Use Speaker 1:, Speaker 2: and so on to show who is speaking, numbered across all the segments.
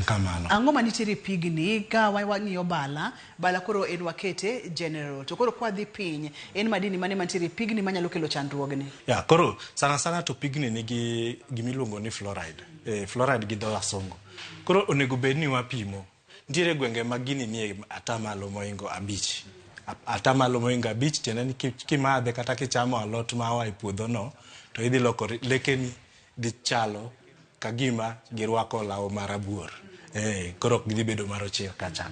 Speaker 1: Kamano.
Speaker 2: Ang'o manitiere e pigni ka wang'iyo bala, bala koro en wakete general. To koro kwadhi piny, en madini mane mantiere e pigni manyalo kelo chandruogni?
Speaker 1: Ya, koro sana sana to pigni nigi gimiluongo ni fluoride. Fluoride gi dho wasungu. Koro onego bed ni wapimo. Nitiere gwenge ma gini nie atamalo moingo 5. Atamalo moingo 5 tiende ni kimadhe kata kichamo alot ma oa e puodho no, to idhi loko lekeni dhi chalo ka gima girwako law marabuor. Koro ok gidhi bedo marocher ka chak.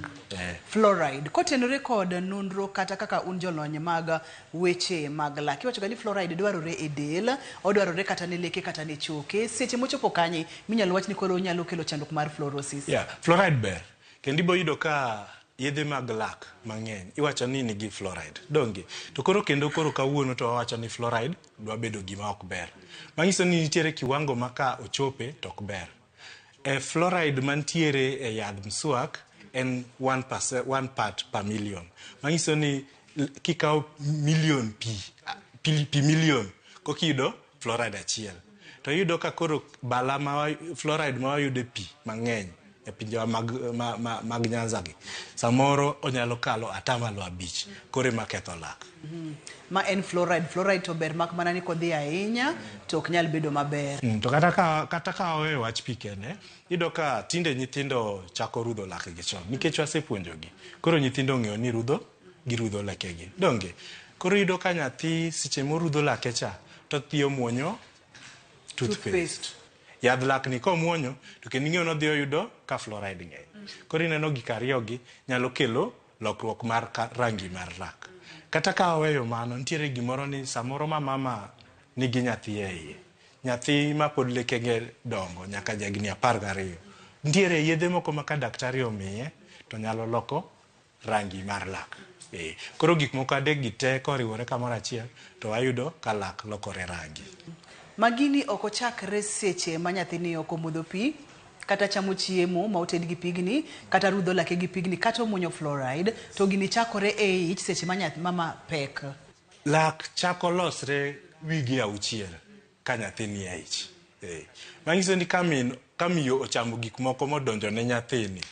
Speaker 2: Fluoride. Kotenore kod nonro kata kaka un jolony mag weche mag lak, iwachoga ni fluoride dwarore e del, odwarore kata ne leke kata ne choke. Seche mochopo kanye minyalo wach ni koro onyalo kelo chandruok mar fluorosis?
Speaker 1: Yeah, fluoride ber. Kendo ibo yudo ka yedhe mag lak mang'eny iwacho ni nigi fluoride. Donge? To koro kendo koro kawuono to wawacho ni fluoride dwa bedo gima ok ber. Manyiso ni nitiere kiwango ma ka ochope to ok ber. Fluoride mantiere e yadh mswak en 1%, 1 part per million. Manyiso ni kikawo million pi, pi million kokiyudo fluoride achiel. To iyudo ka koro bala ma fluoride ma wayudo e pi mang'eny e pinjewa mag Nyanza gi, samoro onyalo kalo atamalo 5, koro ema ketho lak.
Speaker 2: Ma en fluoride. Fluoride to ber mak mana ni kodhi ahinya to ok nyal bedo maber.
Speaker 1: To kata ka waweyo wach pi kende, iyudo ka tinde nyithindo chako rudho lakgi chon nikech wasepuonjogi. Koro nyithindo ong'eyo ni rudho girudho lekegi. Donge? Koro iyudo ka nyathi seche morudho lake cha to odhi omuonyo toothpaste. Yadh lak ni komuonyo to kendo ing'eyo ni odhi oyudo ka fluoride ng'eny. Koro ineno gik ariyo gi nyalo kelo lokruok mar rangi mar lak. Kata ka waweyo mano, nitiere gimoro ni samoro ma mama nigi nyathi e iye. Nyathi ma pod lekege dongo nyaka jahigni 12. Nitiere yedhe moko ma ka daktari omiye to nyalo loko rangi mar lak. Koro gik moko adek gi te koriwore kamoro achiel to wayudo ka lak lokore rangi.
Speaker 2: Magini ok ochakre seche ma nyathini ok omodho pi, kata chamo chiemo ma oted gi pigni, kata rudho lake gi pigni, kata omuonyo fluoride, to gini chakore e ich seche ma nyathi mama pek.
Speaker 1: Lak chako losre wigi 6 ka nyathi ni e ich. Manyiso ni ka miyo ochamo gik moko modonjo ne nyathini,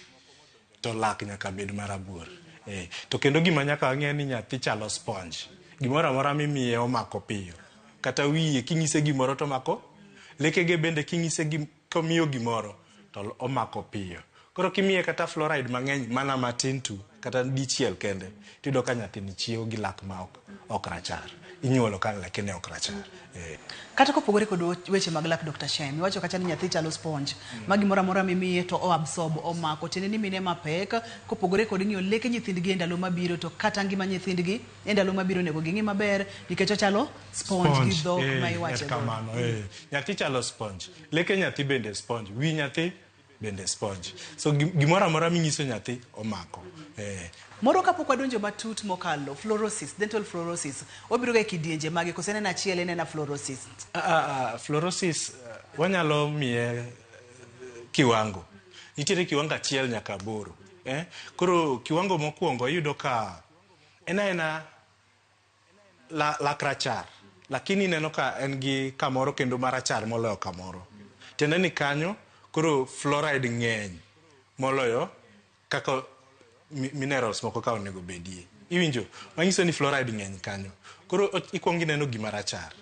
Speaker 1: to lak nyaka bed marabuor. To kendo gima nyaka wang'e ni nyathi chalo sponge. Gimoro amora mimiye omako piyo. Kata wiye king'ise gimoro to omako, lekege bende king'ise komiyo gimoro to omako piyo. Koro kimiye kata fluoride mang'eny mana matin tu, kata dichiel kende, tiyudo ka nyathini chiewo gi lak ma ok rachar. Inyuolo ka lekene ok rachar.
Speaker 2: Kata kopogore kod weche mag lak Dr. Shem, iwacho kacha ni nyathi chalo sponge, ma gimoro amora mimiye to o absorb, omako. Tiende ni mine mapek, kopogore kod ng'iyo leke nyithindgi e ndalo mabiro, to kata ngima nyithindgi e ndalo mabiro onego ging'i maber, nikech ochalo sponge gi dhok ma iwache godo.
Speaker 1: Kamano, Nyathi chalo sponge, leke nyathi bende sponge, wi nyathi bende sponge. So gimoro amora minyiso nyathi omako.
Speaker 2: Moro kapok wadonjo matut mokalo, fluorosis, dental fluorosis, obiro ga e kidienje mage koso en achiel en ena fluorosis?
Speaker 1: Fluorosis wanyalo miye kiwango. Nitiere kiwango 1 nyaka 8. Koro kiwango mokwongo iyudo ka en aena lak rachar, lakini ineno ka en gi kamoro kendo marachar moloyo kamoro. Tiende ni kanyo koro fluoride ng'eny moloyo kaka minerals moko ka onego bedie. Iwinjo? Manyiso ni fluoride ng'eny kanyo. Koro ikwongo ineno gima rachar.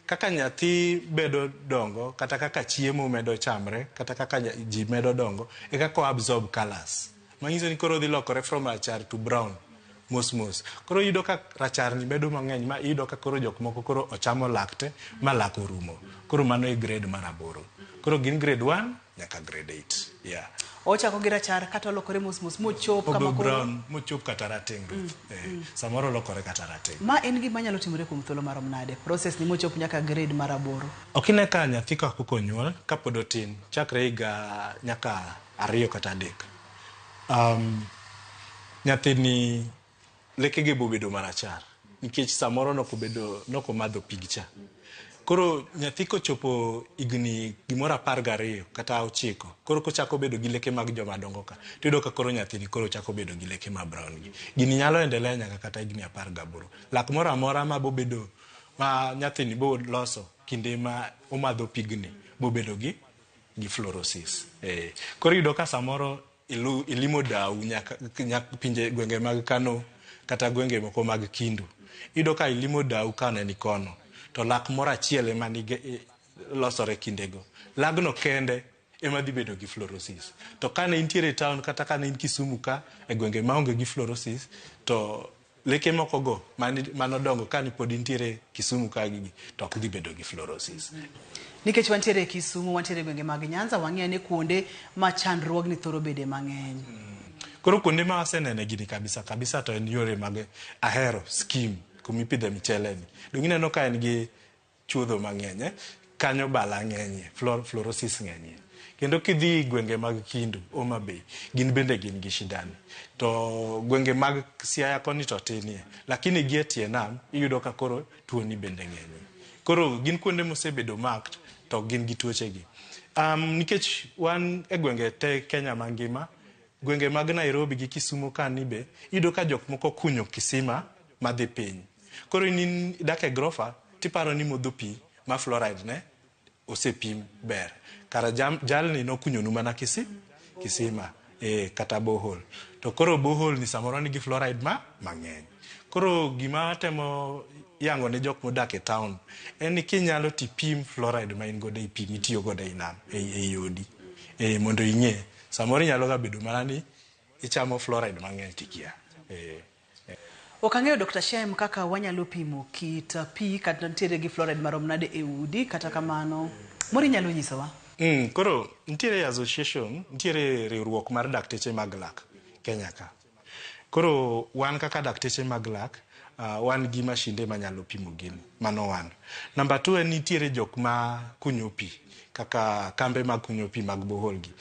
Speaker 1: Kaka nyathi bedo dongo, kata kaka chiemo medo chamre, kata kaka ji medo dongo, e kaka o absorb colors. Manyiso ni koro dhi lokore from rachar to brown mos mos. Koro iyudo ka rachar ni bedo mang'eny, ma iyudo ka koro jok moko koro ochamo lak te, ma lak orumo. Koro mano e grade mar 8. Koro gin grade 1 nyaka grade 8. Yeah.
Speaker 2: Ochako gi rachar kata olokore mos mos mochop kama
Speaker 1: Obedo
Speaker 2: koro
Speaker 1: brown, mochop kata rateng' Ruth. Samoro olokore kata rateng'.
Speaker 2: Ma en gima nyalo timore kuom thuolo marom nade? Process ni mochop nyaka grade mar 8.
Speaker 1: Ok ine ka nyathi ka pok onyuol, kapod otin, chakre higa nyaka 2 kata 3. Nyathini lekege bobedo marachar nikech samoro nokomadho pig cha. Koro nyathi kochopo higni gimoro 12 kata 9, koro kochako bedo gi leke mag joma dongo ka, tiyudo ka koro nyathini koro chako bedo gi leke ma brown gi. Gini nyalo endelea nyaka kata higni 18. Lak moro amora ma bobedo, ma nyathini bo loso kinde ma omadho pigni, bobedo gi gi fluorosis. Eh, koro iyudo ka samoro ilu, ilimo dau nyaka, nyaka pinje gwenge mag Kano kata gwenge moko mag Kindu. Iyudo ka ilimo dau ka ne ni kono to lak moro achiel ema nige, losore kindego. Lagno kende ema dhi bedo gi fluorosis. To kane intiere e town kata kane in Kisumu ka e gwenge maonge gi fluorosis to leke moko go manodongo kane pod intiere Kisumu ka gigi to ok dhi bedo gi fluorosis.
Speaker 2: Nikech wantiere e Kisumu, wantiere e gwenge mag Nyanza, wang'eyo ni kuonde ma chandruogni thoro bede mang'eny.
Speaker 1: Koro kuonde ma wasenene gini kabisa kabisa to en yore mag Ahero scheme kumipidhe michele ni. Dong ineno ka en gi chuodho mang'eny eh? Kanyo bala ng'enyie, fluorosis ng'enyie. Kendo kidhi gwenge mag Kindu, Homa Bay, gin bende gin gi shidani. To gwenge mag Siaya koni to tinie. Lakini gi e tie nam, iyudo ka koro tuoni bende ng'enyie. Koro gin kuonde mosebedo marked to gin gi tuoche gi. Nikech wan e gwenge te Kenya mangima, gwenge mag Nairobi gi Kisumu kani be, iyudo ka jok moko kunyo kisima madhi piny. Koro in idak e grofa, tiparo ni modho pi ma fluoride ne osepim ber. Kara jalni nokunyonu mana kisima kata borehole. To koro borehole ni samoro nigi fluoride ma mang'eny. Koro gima atemo yango ne jok modak e town en ni kinyalo tipim fluoride ma in godo ei pi mitiyo godo ei nam ei odi. Mondo ing'e. Samoro inyalo ga bedo mana ni ichamo fluoride mang'eny tikia.
Speaker 2: Ok ang'eyo Dr. Shem kaka wanyalo pimo kit pi kata nitiere gi fluoride marom nade e udi, kata kamano moro inyalo nyisowa?
Speaker 1: Koro nitiere association, nitiere riwruok mar dakteche mag lak Kenya ka. Koro wan kaka dakteche mag lak, wan gi mashinde manyalo pimo gini, mano wan. Number 2 en nitiere jok ma kunyo pi, kaka kambe mag kunyo pi mag borehole gi.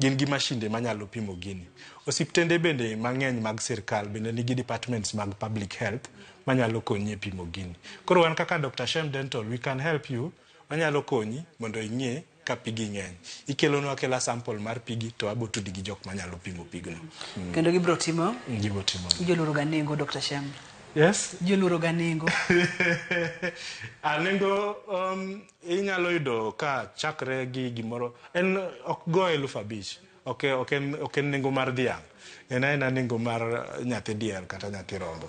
Speaker 1: Gin gi mashinde manyalo pimo gini. Osiptende bende mang'eny mag sirkal bende nigi departments mag public health manyalo konyi e pimo gini. Koro wan kaka Dr. Shem Dental, we can help you. Wanyalo konyi mondo ing'e ka pigi ng'eny. Ikelonwa akela sample mar pigi to wabo tudi gi jok manyalo pimo pigno.
Speaker 2: Kendo gibiro timo?
Speaker 1: Gibiro timo.
Speaker 2: Joluoro ga nengo, Dr. Shem.
Speaker 1: Yes?
Speaker 2: Joluoro ga nengo.
Speaker 1: Nengo inyalo yudo ka chakre gi gimoro, en ok go 5,000. Ok en nengo mar dhiang'. En aena nengo mar nyathi diel kata nyathi rombo.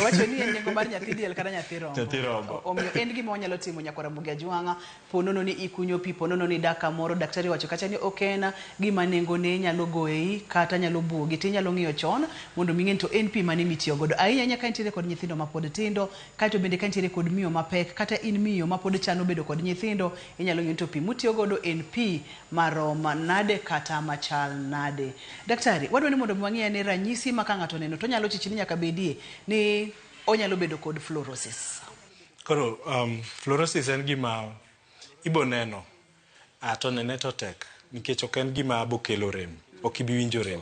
Speaker 2: Wacho ni en nengo mar nyathi diel kata nyathi rombo.
Speaker 1: Nyathi rombo.
Speaker 2: Omiyo en gima wanyalo timo nyakwa Ramogi Ajwang'a, ponono ni ikunyo pi, ponono ni idak kamoro, daktari wacho kacha ni ok en gima nengone nyalo goyi kata nyalo buogi, tinyalo ng'iyo chon mondo mi ing'e ni to en pi mane mitiyo godo. Ahinya ahinya ka intiere kod nyithindo mapod tindo, kaeto bende ka intiere kod miyo mapek, kata in miyo mapod chano bedo kod nyithindo, inyalo ng'iyo ni to pi mutiyo godo en pi marom nade kata machal nade. Daktari, wadwa ni mondo wang'i ane ranyisi ma ka ng'ato oneno to onyalo chich ni nyaka bedie ni onyalo bedo kod fluorosis.
Speaker 1: Koro fluorosis en gima ibo neno, to nene to tek, nikech ok en gima bo kelo rem, ok ibi winjo rem,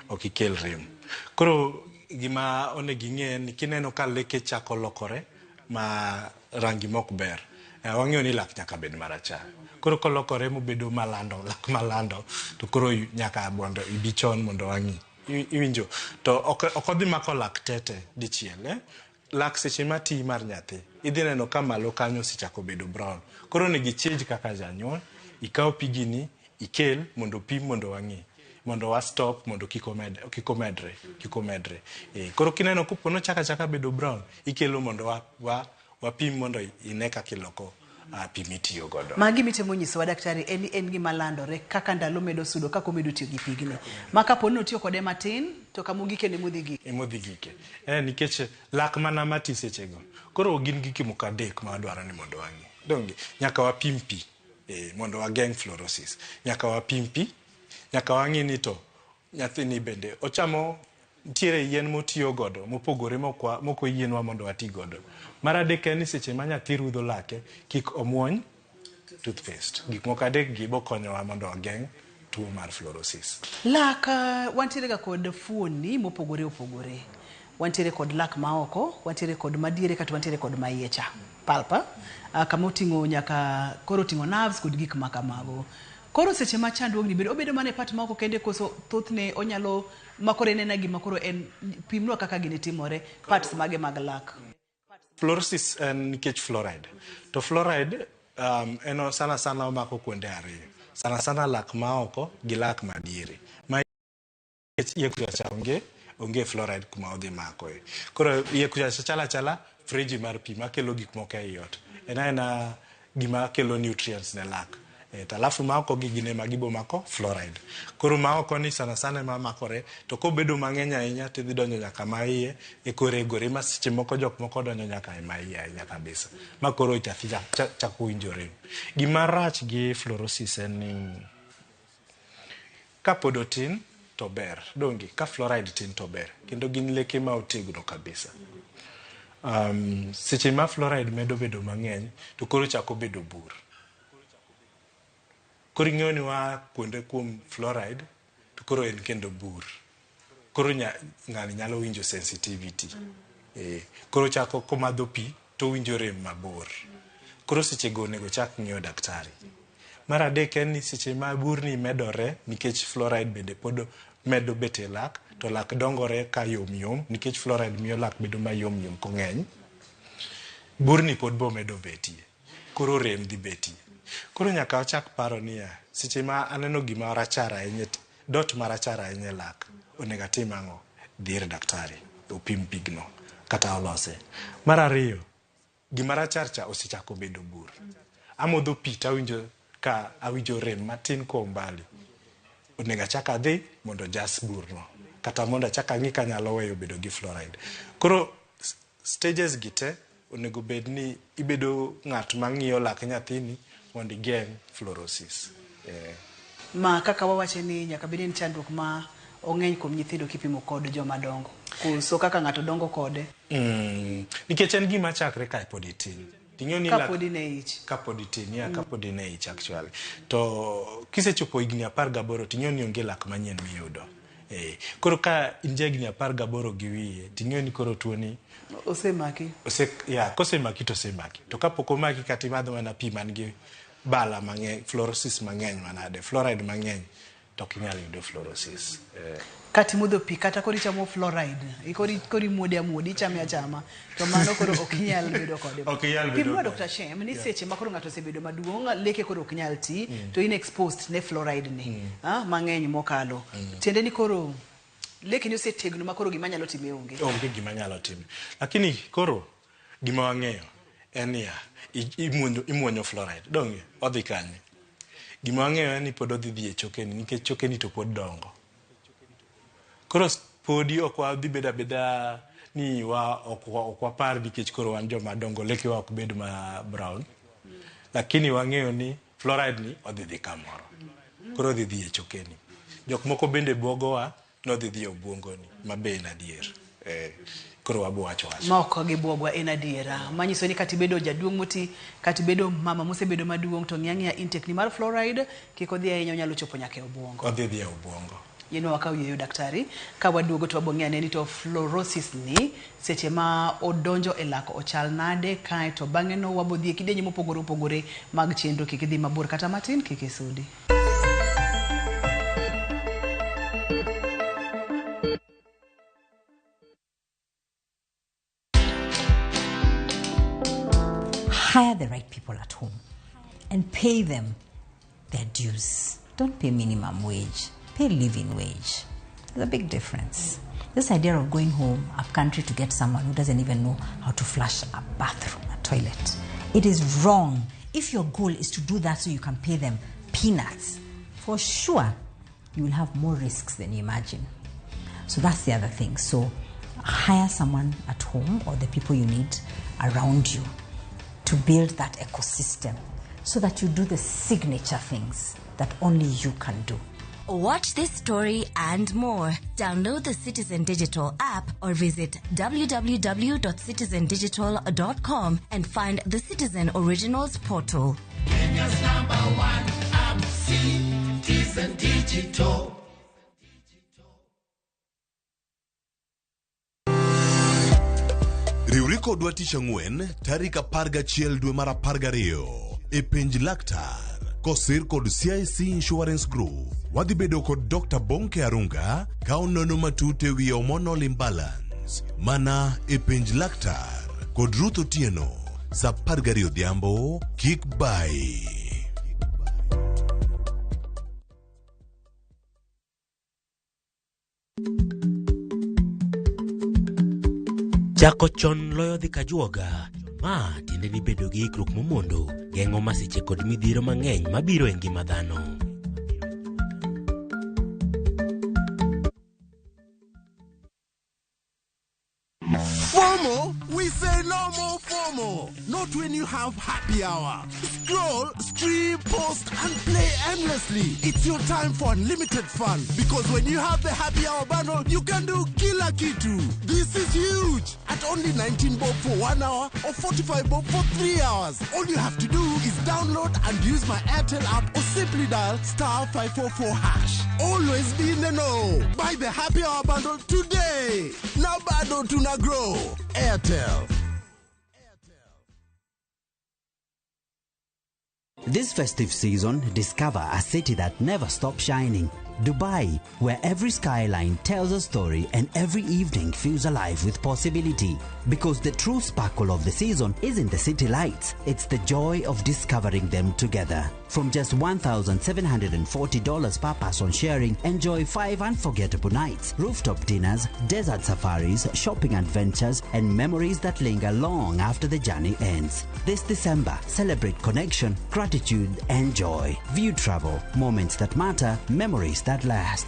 Speaker 1: ok ikel rem. Koro gima onego ing'e en ni kineno ka leke chako lokore ma rangi mok ber, wang'eyo ni lak nyaka bed marachar. Koro kolokore mobedo malando, lak malando, to koro nyaka mondo ibi chon mondo wang'i. Iwinjo? To ok odhi mako lak tete dichiel, eh? Lak seche ma ti mar nyathi, idhi neno ka malo kanyo osechako bedo brown. Koro onego ichange kaka janyuol, ikaw pigini, ikel mondo pim mondo wang'i. Mondo wa stop mondo kik omedre, kik omedre. Koro kineno kopo nochako achaka bedo brown, ikelo mondo wapim mondo ine kaka iloko pi mitiyo godo.
Speaker 2: Magi mitemo nyisowa daktari en ni en gima landore kaka ndalo medo sudo kaka omedo tiyo gi pigni. Ma kapo ni otiyo kode matin to kama ogike ne modhi gike.
Speaker 1: Emodhi gike. Nikech lak mana mati sechego. Koro gin gik moko adek ma wadwaro ni mondo wang'i. Donge nyaka wapim pi, mondo wageng' fluorosis. Nyaka wapim pi, nyaka wang'i ni to nyathini bende ochamo nitiere yien motiyo godo mopogore mok oyienwa mondo wati godo. Mar adek en ni seche ma nyathi rudho lake kik omuony toothpaste. Gik moko adek gi bokonyowa mondo wageng' tuo mar fluorosis.
Speaker 2: Lak, wantiere ga kod fuoni mopogore opogore. Wantiere kod lak maoko, wantiere kod madiere kata wantiere kod maiye cha. Palpa, kama oting'o nyaka koro oting'o nerves kod gik ma kamago. Koro seche ma chandruogni bedo, obedo mana e part maoko kende koso thothne onyalo makore nena gima koro en pimnwa kaka gini timore, parts mage mag lak.
Speaker 1: Fluorosis en nikech fluoride. To fluoride en sana sana omako kuonde ariyo. Sana sana lak ma oko gi lak madiere. Ma iye kucha cha onge fluoride kuma odhi makoe. Koro iye kucha cha chalo achala friji mar pi makelo gik moko ei ot. En aena gima kelo nutrients ne lak. To alafu ma oko gi gin ema gibo mako fluoride. Koro ma oko ni sana sana ema makore, to kobedo mang'eny ahinya tidhi donjo nyaka ma iye, e koregore ma seche moko jok moko donjo nyaka e ma iye ahinya kabisa. Ma koro nyathi chako winjo rem. Gima rach gi fluorosis en ni kapod otin to ber, donge? Ka fluoride tin to ber, kendo gin leke ma otegno kabisa. Seche ma fluoride medo bedo mang'eny, to koro chako bedo bur. Koro ing'eyo ni waa kuonde kuom fluoride, to koro en kendo bur. Koro ng'ani nyalo winjo sensitivity. Koro chako komadho pi, to winjo rem mabor. Koro seche go onego chak ng'iyo daktari. Mar adek en ni seche ma burni medore, nikech fluoride bende pod medo bet e lak, to lak dongore ka yom yom, nikech fluoride miyo lak bedo mayom yom kong'eny. Burni pod bo medo betie. Koro rem dhi betie. Koro nyaka wachak paro niya, seche ma aneno gima rachar ahinya, dot marachar ahinya e lak, onego atim ang'o? Dhi ir daktari, opim pigno, kata olose. Mar ariyo, gima rachar cha osechako bedo bur. Amodho pi tawinjo ka awinjo rem matin kwa umbali. Onego achak adhi mondo jas burno, kata mondo achak ang'i kanyalo weyo bedo gi fluoride. Koro stages gi te onego bed ni ibedo ng'at mang'iyo lak nyathini mondo igeng' fluorosis.
Speaker 2: Ma kaka wawache ni nyaka bed ni en chandruok ma ong'eny kuom nyithindo kipimo kod joma dongo. Koso kaka ng'ato dongo kode.
Speaker 1: Nikech en gima chakre ka pod itin. Ting'eyo ni
Speaker 2: Kapod in e ich.
Speaker 1: Kapod itin, yeah, kapod in e ich actually. To kisechopo higni 18 ting'eyo ni onge lak manyien miyudo. Koro ka in ja higni 18 gi wiye, ting'eyo ni koro tuoni
Speaker 2: osemaki.
Speaker 1: Kosemaki to osemaki. To kapok omaki kata imadho mana pi man gi bala mang'eny, fluorosis mang'eny manade, fluoride mang'eny, to ok inyal yudo fluorosis.
Speaker 2: Kata imodho pi, kata koro ichamo fluoride, koro imuode amuoda, ichame achama, to mano koro ok inyal bedo kode.
Speaker 1: Ok inyal bedo
Speaker 2: Pimnwa
Speaker 1: kode.
Speaker 2: Dr. Shem, ni seche ma koro ng'ato osebedo maduong', leke koro ok nyal ti, to in exposed ne fluoride ni, mang'eny mokalo. Tiende ni koro leke ni osetegno ma koro gima nyalo time onge.
Speaker 1: Onge gima nyalo time. Lakini koro gima wang'eyo en niya, imuonyo fluoride, donge? Odhi kanye? Gima wang'eyo en ni pod odhi dhi e chokeni, nikech chokeni to pod dongo. Koro podi ok wadhi bedo abeda ni ok wapar nikech koro wan joma dongo, lekewa ok bed ma brown. Lakini wang'eyo ni fluoride ni odhi dhi kamoro. Koro odhi dhi e chokeni. Jok moko bende bwogowa ni odhi dhi e obwongoni, ma be en adier. Koro wabo wacho wacho.
Speaker 2: Ma ok gibwogwa en adiera. Manyiso ni kata ibedo jaduong' moti, kata ibedo mama mosebedo maduong', to ng'i ang'iya intake ni mar fluoride, kik odhi ahinya, onyalo chopo nyaka e obwongo.
Speaker 1: Odhi dhi e obwongo.
Speaker 2: Yienwa wakaw yueyo daktari, ka waduogo to wabo ng'iyo ane ni to fluorosis ni seche ma odonjo e lak ochal nade, kae to bang'e no wabo dhi e kidienje mopogore opogore mag chenro. Kik idhi mabor kata matin, kik isudi.
Speaker 3: Hire the right people at home and pay them their dues. Don't pay minimum wage, pay living wage. There's a big difference. This idea of going home up country to get someone who doesn't even know how to flush a bathroom, a toilet, it is wrong. If your goal is to do that so you can pay them peanuts, for sure you will have more risks than you imagine. So that's the other thing. So hire someone at home or the people you need around you to build that ecosystem so that you do the signature things that only you can do.
Speaker 4: Watch this story and more. Download the Citizen Digital app or visit www.citizendigital.com and find the Citizen Originals portal.
Speaker 5: Kenya's #1 app, Citizen Digital.
Speaker 6: Riwri kodwa tich ang'wen tarik 11 dwe mar 12 e penj laktar kosir kod CIC Insurance Group. Wadhi bedo kod Dr. Bonke Arunga ka onono matut e wi hormonal imbalance mana e penj laktar. kod Ruth Otieno sa 12 odhiambo kik bayi.
Speaker 7: Chako chon loyo dhi kajuoga. Ma tiende ni bedo gi ikruok momondo geng'o masiche kod midhiero mang'eny mabiro e ngima dhano.
Speaker 5: FOMO? We say no more FOMO. Not when you have happy hour. Scroll, stream, post, and play endlessly. It's your time for unlimited fun. Because when you have the happy hour bundle, you can do kila kitu. This is huge. At only 19 bob for 1 hour or 45 bob for 3 hours. All you have to do is download and use my Airtel app or simply dial star 544 hash. Always be in the know. Buy the happy hour bundle today. Now bado tuna grow. Airtel.
Speaker 8: This festive season, discover a city that never stops shining. Dubai, where every skyline tells a story and every evening feels alive with possibility. Because the true sparkle of the season isn't the city lights, it's the joy of discovering them together. From just $1,740 per person sharing, enjoy 5 unforgettable nights, rooftop dinners, desert safaris, shopping adventures, and memories that linger long after the journey ends. This December, celebrate connection, gratitude, and joy. View travel, moments that matter, memories that last.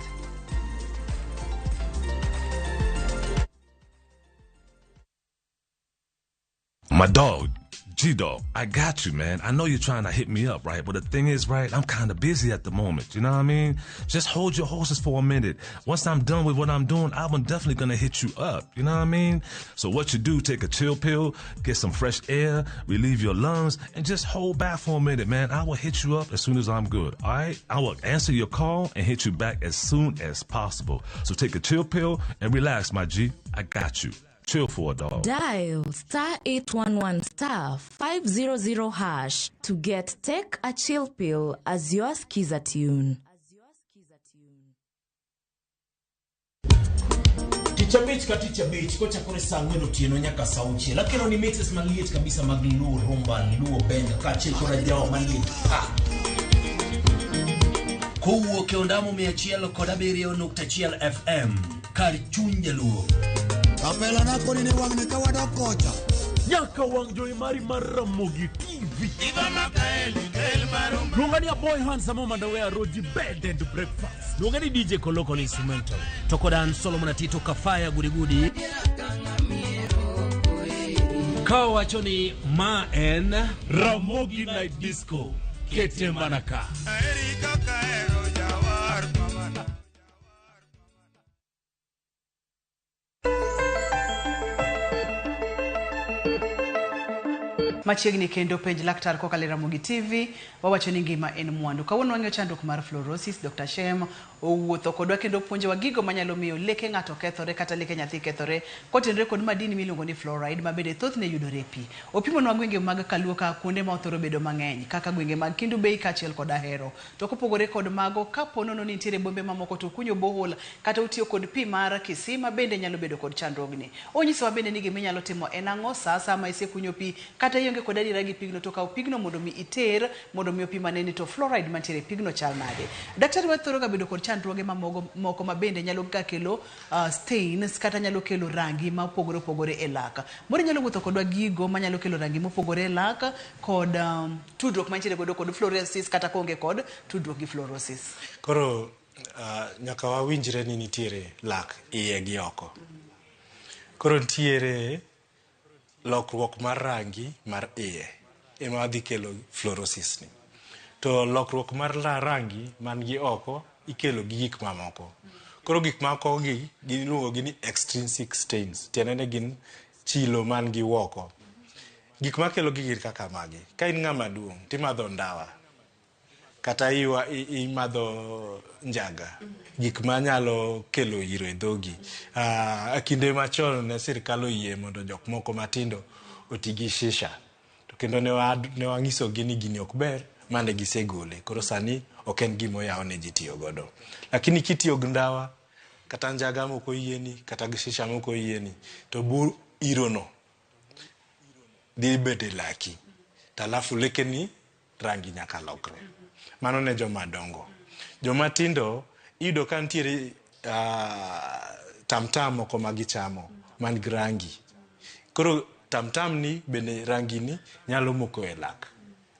Speaker 9: My dog, G Dog, I got you, man. I know you're trying to hit me up, right? But the thing is, right, I'm kind of busy at the moment. You know what I mean? Just hold your horses for a minute. Once I'm done with what I'm doing, I'm definitely gonna hit you up. You know what I mean? So what you do, take a chill pill, get some fresh air, relieve your lungs, and just hold back for a minute, man. I will hit you up as soon as I'm good, all right? I will answer your call and hit you back as soon as possible. So take a chill pill and relax, my G. I got you. Chill for a dog.
Speaker 10: Dial star 811 star 500 hash to get Take a Chill Pill as your skiza tune.
Speaker 11: Tich abich ka tich abich kochakore saa 4 otieno nyaka saa 6 akelo ni mixes maliet kabisa mag Luo rumba, Luo benga kaachiel kod ajawa maliet pa kowuok e ondamo 107.1 FM kar chuny jaluo.
Speaker 5: Kapela nako ni wang'ni ka wadok kocha.
Speaker 12: Nyaka wang' jowi mari mar Ramogi TV. Luonga ni Aboy Handsome Mandawe Roji Bed and Breakfast.
Speaker 11: Luonga ni DJ Koloko Instrumental. To kod an Solomon Atito Kafaya Gudigudi. Ka wacho ni ma en
Speaker 12: Ramogi Night Disco. Kete mana ka.
Speaker 2: Machiegni kendo penj laktar kokalo e Ramogi TV wawacho ni ngima en mwandu. Kawuono wang'iyo chandruok mar fluorosis. Dr. Shem owuotho kodwa kendo puonjowa gigo manyalo miyo leke ng'ato kethore kata leke nyathi kethore kotenore kod madini miluongo ni fluoride ma bende thothne yudore e pi. Opimonwa gwenge mag Kaluo kaka kuonde ma othoro bedo mang'eny kaka gwenge mag Kendu Bay kaachiel kod Ahero. To kopogore kod mago, kapo nono ni nitiere bombe mamoko to kunyo borehole kata utiyo kod pi mar kisima bende nyalo bedo kod chandruogni. Onyisowa bende ni giminyalo timo en ang'o sa asaya ma isekunyo pi kata ionge kod adiera gi pigno to kaw pigno mondo mi iter mondo mi opim ane ni to fluoride mantiere e pigno chal nade. Daktari wathoro ga bedo kod chandruoge mamoko moko ma bende nyalo ga kelo stains kata nyalo kelo rangi ma opogore opogore e lak. Moro nyalo wuotho kodwa gigo manyalo kelo rangi mopogore e lak kod tudruok mantiere godo kod fluorosis kata koonge kod tudruok gi fluorosis.
Speaker 1: Koro nyaka wawinjre ni nitiere lak iye gi oko. Koro nitiere lokruok mar rangi mar iye ema dhi kelo fluorosis ni. To lokruok mar rangi man gi oko ikelo gi gik mamoko. Koro gik moko gi giluongo gi ni extrinsic stains, tiende ni gin chilo man gi oko. Gik makelo gi gin kaka magi. Ka in ng'ama duong' timadho ndawa kata imadho njaga, gik manyalo kelo iro e dhogi. Kinde machon ne sirikal oyie mondo jok moko matindo oti gi shisha. To kendo ne wang'isogi ni gini ok ber mane gisegole. Koro sani ok en gima oyaw ne ji tiyo godo. Lakini kitiyo gi ndawa kata njaga mok oyieni kata gi shisha mok oyieni to irono dhi bedo e laki to alafu lekeni rangi nyaka lokre. Mano ne joma dongo. Joma tindo iyudo ka nitiere tamtam moko ma gichamo man gi rangi. Koro tamtam ni bende rangi ni nyalo moko e lak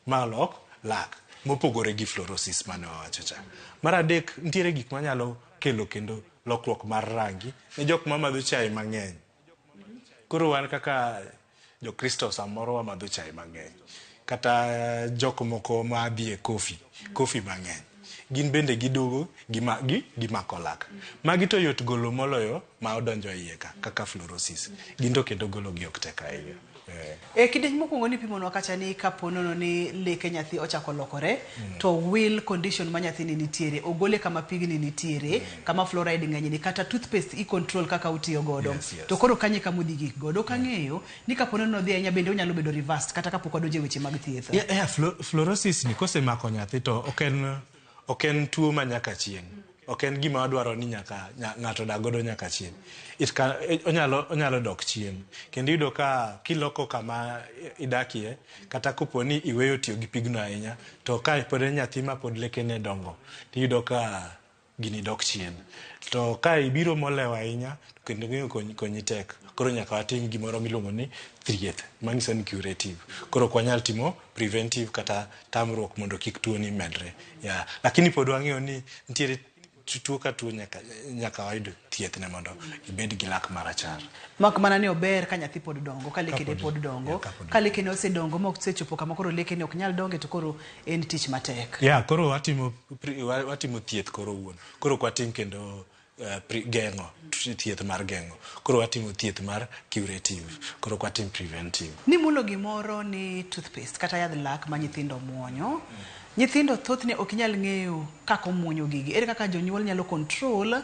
Speaker 1: ma lok lak mopogore gi fluorosis mane wawacho cha. Mar adek nitiere gik manyalo kelo kendo lokruok mar rangi ne jok mamadho chae mang'eny. Koro wan kaka jokristo samoro wamadho chae mang'eny kata jok moko ma dhi e kofi kofi mang'eny gin bende giduogo gimako lak. Magi to yot golo moloyo ma odonjo e iye ka kaka fluorosis. Gin to kendo golo gi ok tek ahinya.
Speaker 2: E kidieny mokwongo nipimonwa kacha ni kapo nono ni leke nyathi ochako lokore to will condition ma nyathini nitiere ogole kama pigni nitiere kama fluoride ng'eny ni kata toothpaste i control kaka utiyo godo
Speaker 1: Yes.
Speaker 2: to koro kanye kama udhi gik godo ok ang'eyo ni kapo nono odhi ahinya bende onyalo bedo reversed kata kapok wadonjo e weche mag thieth.
Speaker 1: Yeah, fluorosis ni kosemako nyathi to ok en tuo ma nyaka chieng'. Ok en gima wadwaro ni nyaka ng'ato odag godo nyaka chieng'. Onyalo dok chien. Kendo iyudo ka kiloko kama idakie, kata kopo ni iweyo tiyo gi pigno ahinya, to ka pod en nyathi ma pod lekene dongo, tiyudo ka gini dok chien. To ka ibiro molewo ahinya, to kendo ng'eyo konyi tek. Koro nyaka watim gimoro miluongo ni thieth, manyiso ni curative. Koro ok wanyal timo preventive kata tamruok mondo kik tuo ni medre. Yeah. Lakini pod wang'eyo ni nitiere tuo ka tuo nyaka wayud thieth ne mondo ibed gi lak marachar.
Speaker 2: Mak mana ni ober ka nyathi pod dongo, ka lekene pod dongo, ka lekene osedongo ma osechopo kama koro lekene ok nyal donge to koro en tich matek.
Speaker 1: Yeah, koro watimo thieth koro wuon. Koro ok watim kendo geng'o, thieth mar geng'o. Koro watimo thieth mar curative. Koro ok watim preventive.
Speaker 2: Nimulo gimoro ni toothpaste kata yadh lak ma nyithindo muonyo. Nyithindo thothne ok nyal ng'eyo kaka omuonyo gigi. Ere kaka jonyuol nyalo control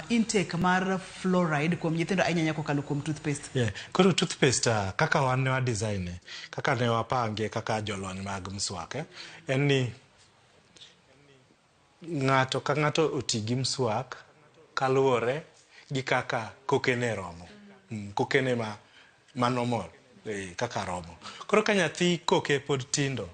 Speaker 2: intake mar fluoride kuom nyithindo ahinya ahinya kokalo kuom toothpaste?
Speaker 1: Yeah. Koro toothpaste kaka wan ne wa design kaka ne wapange kaka jolony mag mswak en ni ng'ato ka ng'ato oti gi mswak kaluwore gi kaka kokene romo. Kokene ma normal kaka romo. Koro ka nyathi koke pod tindo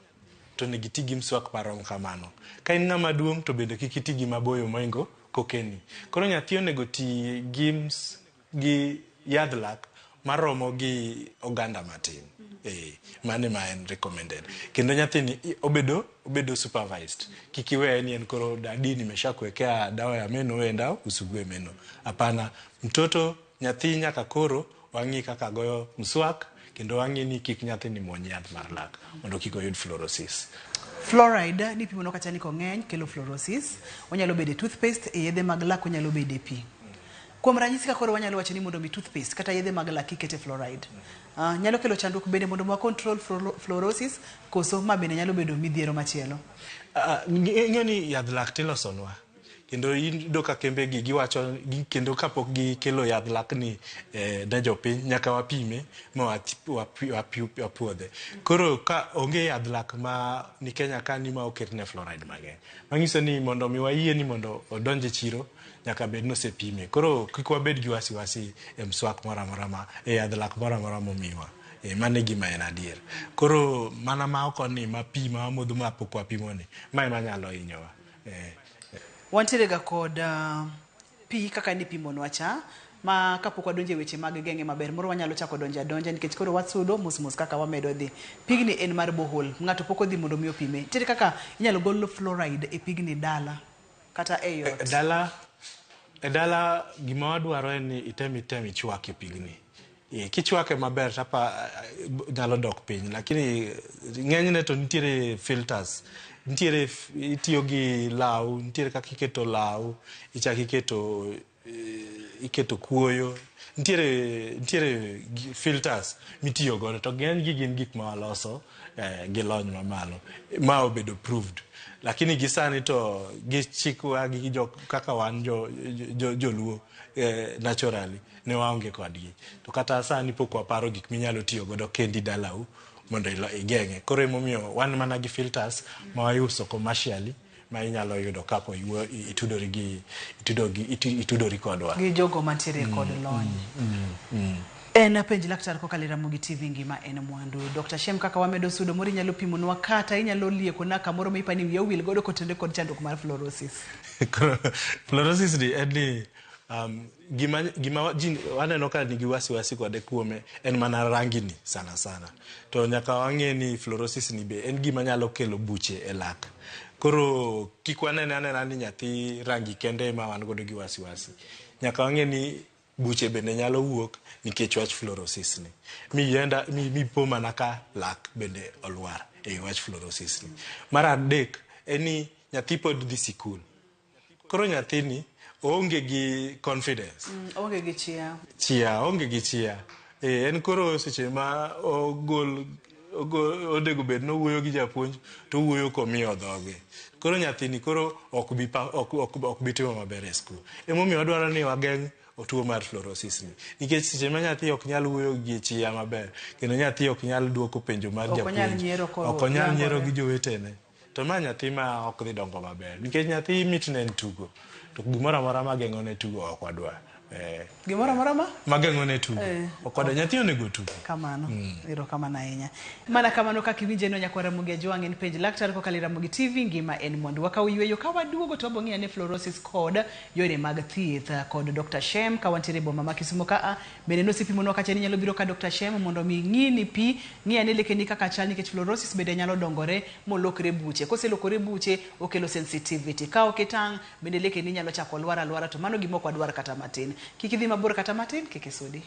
Speaker 1: to onego iti gi mswak marom kamano. Ka in ng'ama duong' to bende kik iti gi maboyo mohingo kokeni. Koro nyathi onego ti gi yadh lak maromo gi oganda matin. Mano ema en recommended. Kendo nyathini obedo supervised. Kik iweye ni en koro dadi nimeshakuwekea dawa ya meno wewe enda usugue meno. Hapana, mtoto nyathi nyaka koro wang'i kaka goyo mswak kendo wang'i ni kik nyathini muony yath mar lak mondo kik oyud fluorosis.
Speaker 2: Fluoride nipimo kacha ni kong'eny kelo fluorosis. Onyalo bedo e toothpaste, e yedhe mag lak onyalo bedo e pi. Kuom ranyisi ka koro wanyalo wacho ni mondo mi toothpaste kata yedhe mag lak ikete fluoride. Nyalo kelo chandruok bende mondo wa control fluorosis koso ma bende nyalo bedo midhiero machielo.
Speaker 1: Ing'eyo ni yadh lak tilosonwa. Kendo iyudo ka kembe gi giwacho kendo kapok gikelo yadh lak ni ne jopiny nyaka wapime ma wapuodhe. Koro ka onge yadh lak ma ni Kenya ka ni ma oketne fluoride mang'eny. Manyiso ni mondo mi wayie ni mondo odonj e chiro nyaka bed ni osepime. Koro kik wabed gi wasiwasi e mswak moro amora ma e yadh lak moro amora momiwa. Mano e gima en adier. Koro mana ma oko ni ma pi ma wamodho ma pok wapimo ni ma ema nyalo hinyowa.
Speaker 2: Wantiere ga kod pi kaka nipimonwa cha ma kapok wadonjo e weche mag geng'e maber moro wanyalo chako donjo adonja nikech koro wasudo mos mos kaka wamedo dhi. Pigni en mar borehole, ng'ato pok odhi mondo mi opime. Nitiere kaka inyalo gol fluoride e pigni dala kata e ot.
Speaker 1: E dala gima wadwaro en ni item ichwake pigni. Kichwake maber tapa nyalo dok piny, lakini ng'enyne to nitiere filters. Nitiere itiyo gi law, nitiere kaka iketo law, ichako iketo kuoyo. Nitiere filters mitiyo godo to ng'eny gi gin gik ma waloso gi lony mamalo ma obedo proved. Lakini gi sani to gi chikwa gi kaka wan joluo naturally ne waonge kodgi. To kata sani pok waparo gik minyalo tiyo godo kendi dalau mondo igeng'e. Koro emomiyo wan mana gi filters ma wauso commercially ma inyalo yudo kapo itudori kodwa.
Speaker 2: Gi jogo mantiere kod lony. En penj laktar kokalo e Ramogi TV ngima en mwandu. Dr. Shem kaka wamedo sudo moro inyalo pimonwa kata inyalo liekona kamoro ma ipani wiya owil godo kotenore kod chandruok mar fluorosis.
Speaker 1: Koro fluorosis ni en ni gima ji waneno ka nigi wasiwasi kode kuome en mana rangi ni sana sana. To nyaka wang'e ni fluorosis ni be en gima nyalo kelo buche e lak. Koro kik wanene anena ni nyathi rangi kende ema wan godo gi wasiwasi. Nyaka wang'e ni buche bende nyalo wuok nikech wach fluorosis ni. Mi yenda mi po mana ka lak bende olwar e wach fluorosis ni. Mar adek en ni nyathi pod dhi sikul. Koro nyathini oonge gi confidence.
Speaker 2: Onge gi chia.
Speaker 1: Chia, oonge gi chia. En koro seche ma ogol onego bed nowuoyo gi japuonj to owuoyo komiyo dhoge. Koro nyathini koro ok bi ok bi timo maber e skul. Emomiyo wadwaro ni wageng' tuo mar fluorosis ni. Nikech seche ma nyathi ok nyal wuoyo gi chia maber, kendo nyathi ok nyal duoko penjo mar
Speaker 2: Ok onyal
Speaker 1: japuonj.
Speaker 2: nyiero
Speaker 1: Ok onyal nyiero
Speaker 2: yangore.
Speaker 1: gi jowetene. To ma nyathi ma ok dhi dongo maber. Nikech nyathi mitne en tugo. To gimoro amora mageng'o ne tugo ok wadwar.
Speaker 2: Gimoro amora ma?
Speaker 1: Mageng'o ne tugo. Ok wadwar. Nyathi onego tugo.
Speaker 2: Kamano. Erokamano ahinya. Mana kamano kaka iwinje no nyakwar Ramogi Ajwang' en penj laktar kokalo e Ramogi TV ngima en mwandu. Wakawo yweyo ka waduogo to wabiro ng'iyo ane fluorosis kod yore mag thieth kod Dr. Shem ka wantiere e boma ma Kisumu ka bende nosepimonwa kacha ni inyalo biro ka Dr. Shem mondo mi ng'ini pi, ng'i ane lekeni kaka chal nikech fluorosis bende nyalo dongore molokre buche. Koselokore buche okelo sensitivity. Ka ok itang' bende lekeni nyalo chako lwar alwara to mano gima ok wadwar kata matin. Kik idhi mabor kata matin, kik isudi.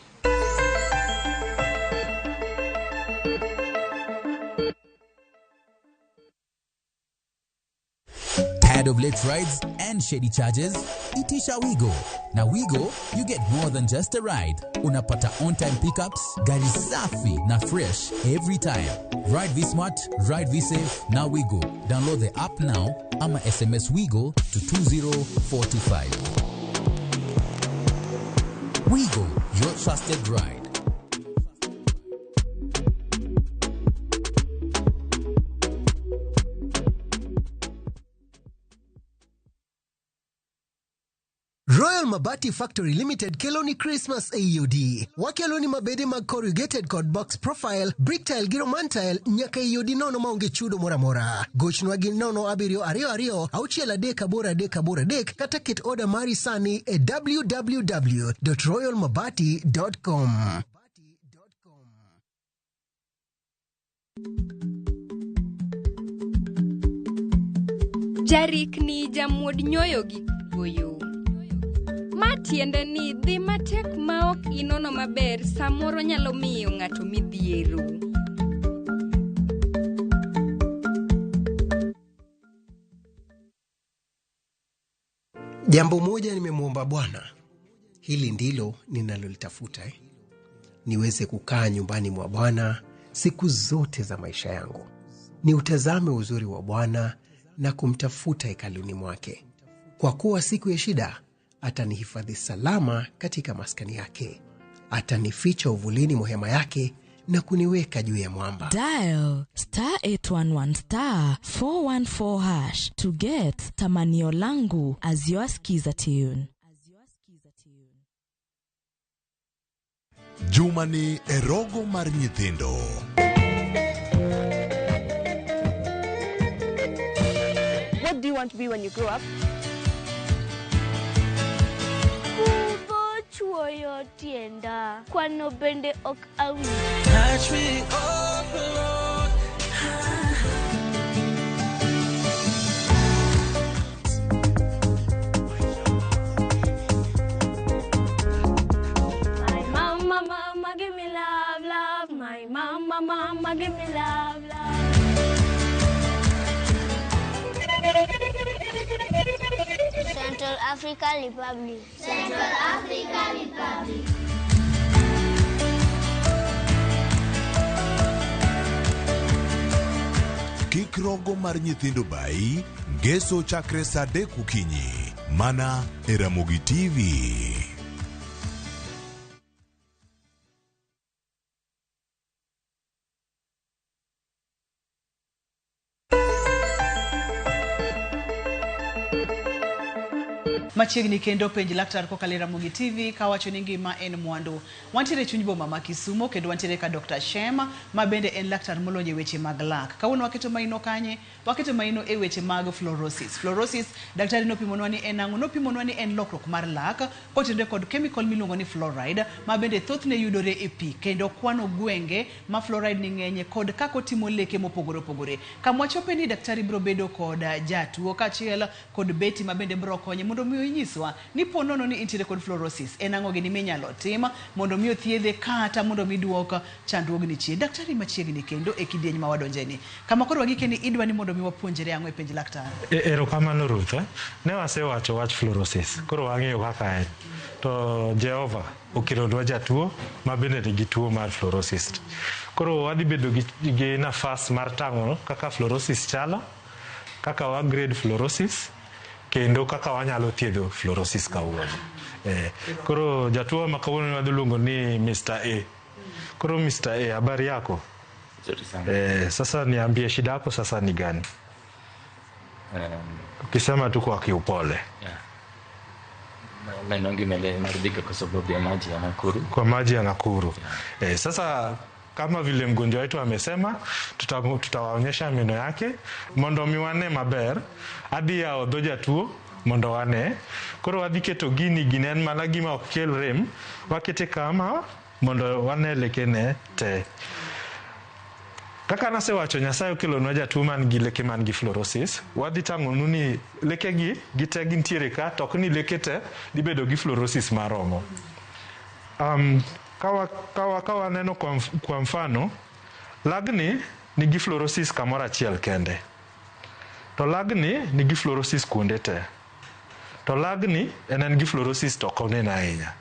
Speaker 13: Tired of late rides and shady charges? Itisha Wigo. Now Wigo, you get more than just a ride. Unapata on-time pickups, gari safi na fresh every time. Ride V Smart, ride V Safe, now Wigo. Download the app now ama SMS Wigo to 20425. Wigo, your trusted ride.
Speaker 14: Royal Mabati Factory Limited kelo ni Christmas AUD. Wakelo ni mabede mag corrugated kod box profile, brick tile gi roman tile nyaka EOD nono maonge chudo moro amora. Gochnwa gi 0722 63883 kata ket oda mari sani e www.royalmabati.com.
Speaker 15: Jarikni jamuod nyoyo gi goyo. Ma tiende ni dhi matek ma ok inono maber samoro nyalo miyo ng'ato midhiero.
Speaker 14: Jambo moja nimemwomba Bwana, hili ndilo ninalolitafuta, niweze kukaa nyumbani mwa Bwana siku zote za maisha yangu, niutazame uzuri wa Bwana na kumtafuta hekaluni mwake. Kwa kuwa siku ya shida atanihifadhi salama katika maskani yake, atanificha uvulini mwa hema yake na kuniweka juu ya mwamba.
Speaker 10: Dial star 811 star 414 hash to get Tamanio Langu as your skiza tune.
Speaker 6: Jumani e rogo mar nyithindo.
Speaker 16: What do you want to be when you grow up?
Speaker 17: Kudho chuoyo tienda, kwano bende ok awinj.
Speaker 18: Touch me up, Lord.
Speaker 17: My mama, mama, give me love, love. My mama, mama, give me love, love.
Speaker 19: Central African Republic. Central African Republic.
Speaker 6: Kik rogo mar nyithindo bai, ngeso chakre saa 3 okinyi. Mana e Ramogi TV.
Speaker 2: Machiegni kendo penj laktar kokalo e Ramogi TV kawacho ni ngima en mwandu. Wantiere e chuny boma ma Kisumo kendo wantiere ka Dr. Shem ma bende en laktar molony e weche mag lak. Kawuono waketo maino kanye? Waketo maino e weche mag fluorosis. Fluorosis, daktari nopimonwa ni en ang'o? Nopimonwa ni en lokruok mar lak kotenore kod chemical miluongo ni fluoride ma bende thothne yudore e pi kendo kwano gwenge ma fluoride ni ng'enye kod kaka otimo leke mopogore opogore. Kamwachope ni daktari biro bedo kod jatuo kaachiel kod Betty ma bende biro konye mondo mi onyiswa ni po nono ni intiere kod fluorosis en ang'o gini minyalo tim mondo mi othiedhe kata mondo mi duok chandruogni chien. Daktari machiegni kendo e kidieny ma wadonje ni. Kama koro wagike ni idwa ni mondo mi wapuonjre ang'o e penj laktar?
Speaker 1: Erokamano Ruth. Ne wasewacho wach fluorosis, koro wang'eyo kaka en. To Jehova okelonwa jatuo ma bende nigi tuo mar fluorosis. Koro wadhi bedo gi nafas mar tang'o kaka fluorosis chalo, kaka wa grade fluorosis, kendo kaka wanyalo thiedho fluorosis kawuono. Koro jatuo ma kawuono wadhi luongo ni Mr. A. Koro Mr. A, habari yako? Sasa niambie shida yako sasa ni gani? Ukisema tu kwa kiupole.
Speaker 20: Yeah. Meno yangu imeharibika kwa sababu ya maji ya Nakuru.
Speaker 1: Kwa maji ya Nakuru. Yeah. Sasa kama vile mgonjwa wetu amesema, tutawaonyesha meno yake mondo mi wane maber, adhi yawo dho jatuo mondo wane. Koro wadhi keto gini, gini en mana gima ok kel rem, wakete kama mondo wane lekene te. Kaka nasewacho, Nyasaye okelonwa jatuo man gi leke man gi fluorosis. Wadhi tang'onu ni lekegi gite gintiere ka, to ok ni leke te dhi bedo gi fluorosis maromo. Ka waneno kwa mfano, lagni nigi fluorosis kamoro achiel kende. To lagni nigi fluorosis kuonde te. To lagni en gi fluorosis to ok onen ahinya.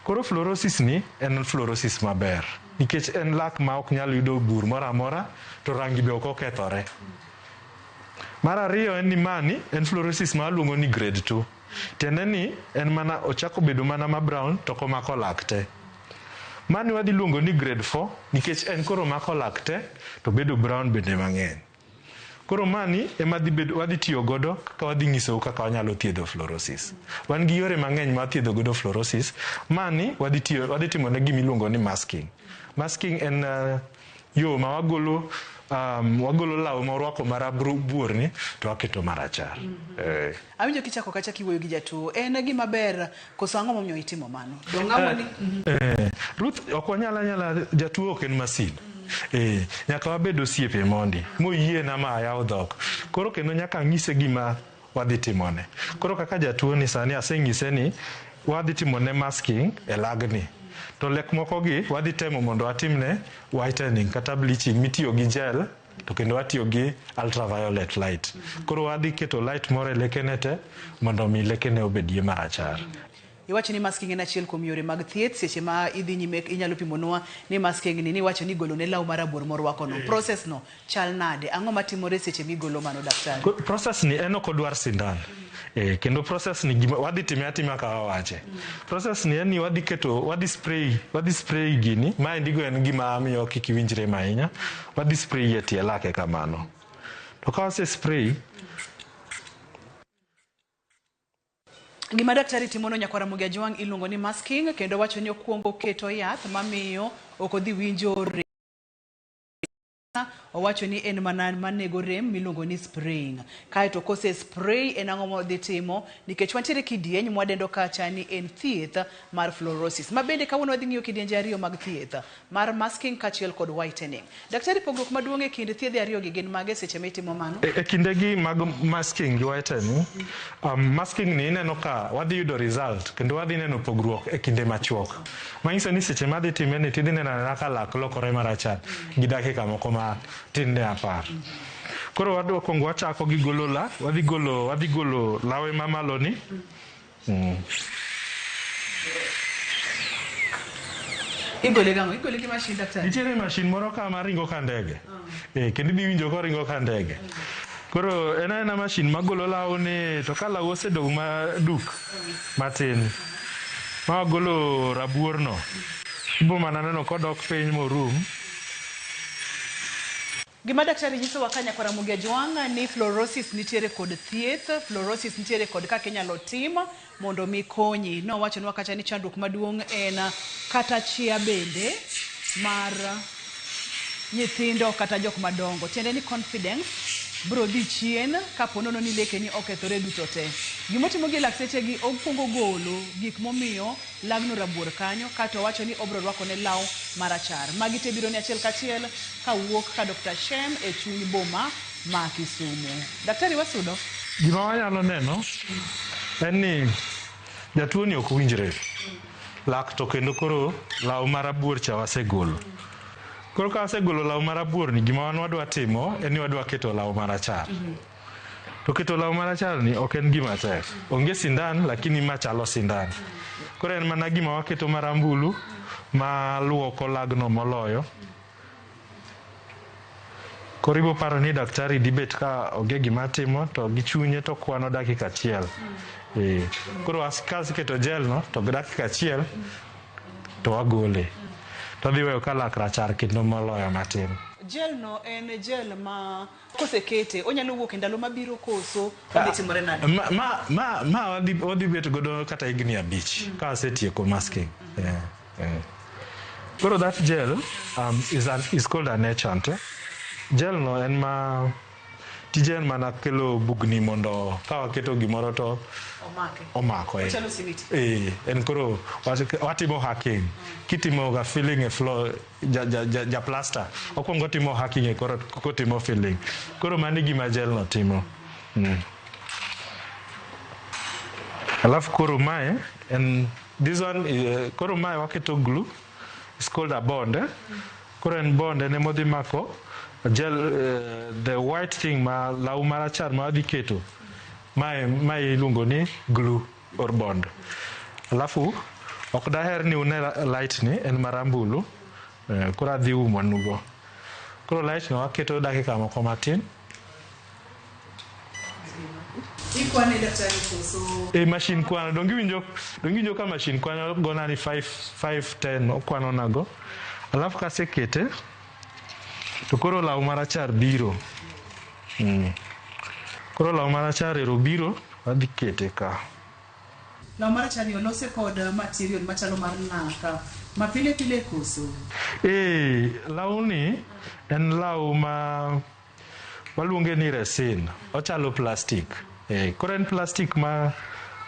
Speaker 1: Koro fluorosis ni en fluorosis maber, nikech en lak ma ok nyal yudo bur moro amora to rangi be ok okethore. Mar ariyo en ni mani en fluorosis ma waluongo ni grade 2. Tiende ni en mana ochako bedo mana ma brown to ok omako lak te. Mani wadhi luongo ni grade 4 nikech en koro mako lak te to bedo brown bende mang'eny. Koro mani ema wadhi tiyo godo kaka wadhi nyisou kaka wanyalo thiedho fluorosis. Wan gi yore mang'eny ma wathiedho godo fluorosis. Mani wadhi timo ne gima iluongo ni masking. Masking en yo ma wagolo law ma orwako marabuor to waketo marachar.
Speaker 2: Awinjo kichako kacha kiwuoyo gi jatuo, en gima ber koso ang'o momiyo itimo mano? Dong' ni
Speaker 1: Ruth, ok wanyal anyala, jatuo ok en masin. Nyaka wabed osiepe mondi moyiena ma ayaw dhok. Koro kendo nyaka anyise gima wadhi timone. Koro kaka jatuo ni sani aseng'ise ni wadhi timone masking e lagni. To lek moko gi wadhi temo mondo watimne whitening kata bleaching mitiyo gi gel to kendo watiyo gi ultraviolet light. Koro wadhi keto light moro e lekene te mondo mi lekene obedie marachar.
Speaker 2: Iwacho ni masking en achiel kuom yore mag thieth. Seche ma idhi nyime inyalo pimonwa ni masking ni niwacho ni igolo ne law marabuor morwako no. Process no chal nade? Ang'o matimore seche migolo mano daktari?
Speaker 1: Process ni en ok odwar sindan. Kendo process ni wadhi time atima ka wawache. Process ni en ni wadhi keto, wadhi spray gini. Maendigo en gima miyo kik iwinj rem ahinya. Wadhi spray e tie lake kamano. To ka wase spray,
Speaker 2: gima daktari timono nyakwar Ramogi Ajwang' iluongo ni masking, kendo wacho ni okwongo keto yath mamiyo ok odhi winjo rem. Owacho ni en mana manego rem miluongo ni spraying. Kaeto kose spray en ang'o modhi timo, nikech wantiere kidieny mwadendo kacha ni en thieth mar fluorosis. Ma bende kawuono wadhi ng'iyo kidienje ariyo mag thieth mar masking kaachiel kod whitening. Daktari, pogruok maduong' e kind thiedhe ariyo gi gin mage seche mitimo mano?
Speaker 1: E kindegi mag masking gi whitening, masking ni ineno ka wadhi yudo result kendo wadhi neno pogruok e kinde machuok. Manyiso ni seche madhi time ni tidhi neno anena ka lak lokore marachar gi dakika moko ma tin ne 10. Koro wadwa kuongo wachako gi golo lak, wadhi golo lawe mamalo ni.
Speaker 2: Igole gang'o? Igole gi mashin daktari?
Speaker 1: Nitiere mashin moro ka maringo ka ndege. Kendo idhi winjo koringo ka ndege. Koro en aena mashin magolo law ni to ka law osedong' maduk matin ma wagolo rabuor no, ibo mana neno kodok piny morum.
Speaker 2: Gima daktari nyisowa ka nyakwar Ramogi Ajwang' ni fluorosis nitiere kod thieth, fluorosis nitiere kod kaka inyalo tim mondo mi konyi. Nowachonwa kacha ni chandruok maduong' en kata chia bende mar nyithindo kata jok madongo. Tiende ni confidence bro dhi chien kapo nono ni lekeni okethore duto te. Gimotimo gi laktechegi okwongo golo gik momiyo lagno rabuor kanyo kato owacho ni obro rwakone law marachar. Magi te biro ni achiel kachiel kawuok ka Dr. Shem e chuny boma ma Kisumu. Daktari wasudo.
Speaker 1: Gima wanyalo neno en ni jatuo ni ok winjre. Lak to kendo koro law marabuor cha wasegolo. Koro ka wasegolo law marabuor ni gima wan wadwa timo en ni wadwa keto law marachar. To keto law marachar ni ok en gima tek. Onge sindan lakini ma chalo sindan. Koro en mana gima waketo marambulu ma luoko lagno moloyo. Koro ibo paro ni daktari dibet ka onge gima timo to gi chunye to kwano dakika achiel. Koro ka aseketo gel no to gi dakika achiel to wagole. To adhi weyo ka lak rachar kendo moloyo matin.
Speaker 2: Gel no en gel ma kosekete onyalo wuok e ndalo mabiro koso odhi timore nade?
Speaker 1: Ma wadhi bet godo kata higni 5 ka wasetieko masking. Koro that gel is called an etchant. Gel no en ma tije en mana kelo bugni mondo ka waketo gimoro to
Speaker 2: omake.
Speaker 1: Omako.
Speaker 2: Ochalo simiti.
Speaker 1: En koro watimo hacking. Kitimo ga filling e floor ja plaster. Okwongo timo hacking e koro kotimo filling. Koro mano e gima gel no timo. Alafu koro mae en this one koro mae waketo glue. It's called a bond. Koro en bond en emodhi mako gel, the white thing ma law marachar ma wadhi keto. Mae iluongo ni glue or bond. Alafu ok daher ni une light ni en marambulu. Koro adhi umo nugo. Koro light no waketo dakika moko matin.
Speaker 2: Ikwane daktari koso?
Speaker 1: Machine kwano. Donge iwinjo ka machine kwano gona ni 5 5 10 okwano nago. Alafu kasekete to koro law marachar biro. Koro law marachar ero biro wadhi kete ka.
Speaker 2: Law marachar ni olose kod material machalo mar naka ma pile pile koso?
Speaker 1: Lawni en law ma waluonge ni resin. Ochalo plastic. Koro en plastic ma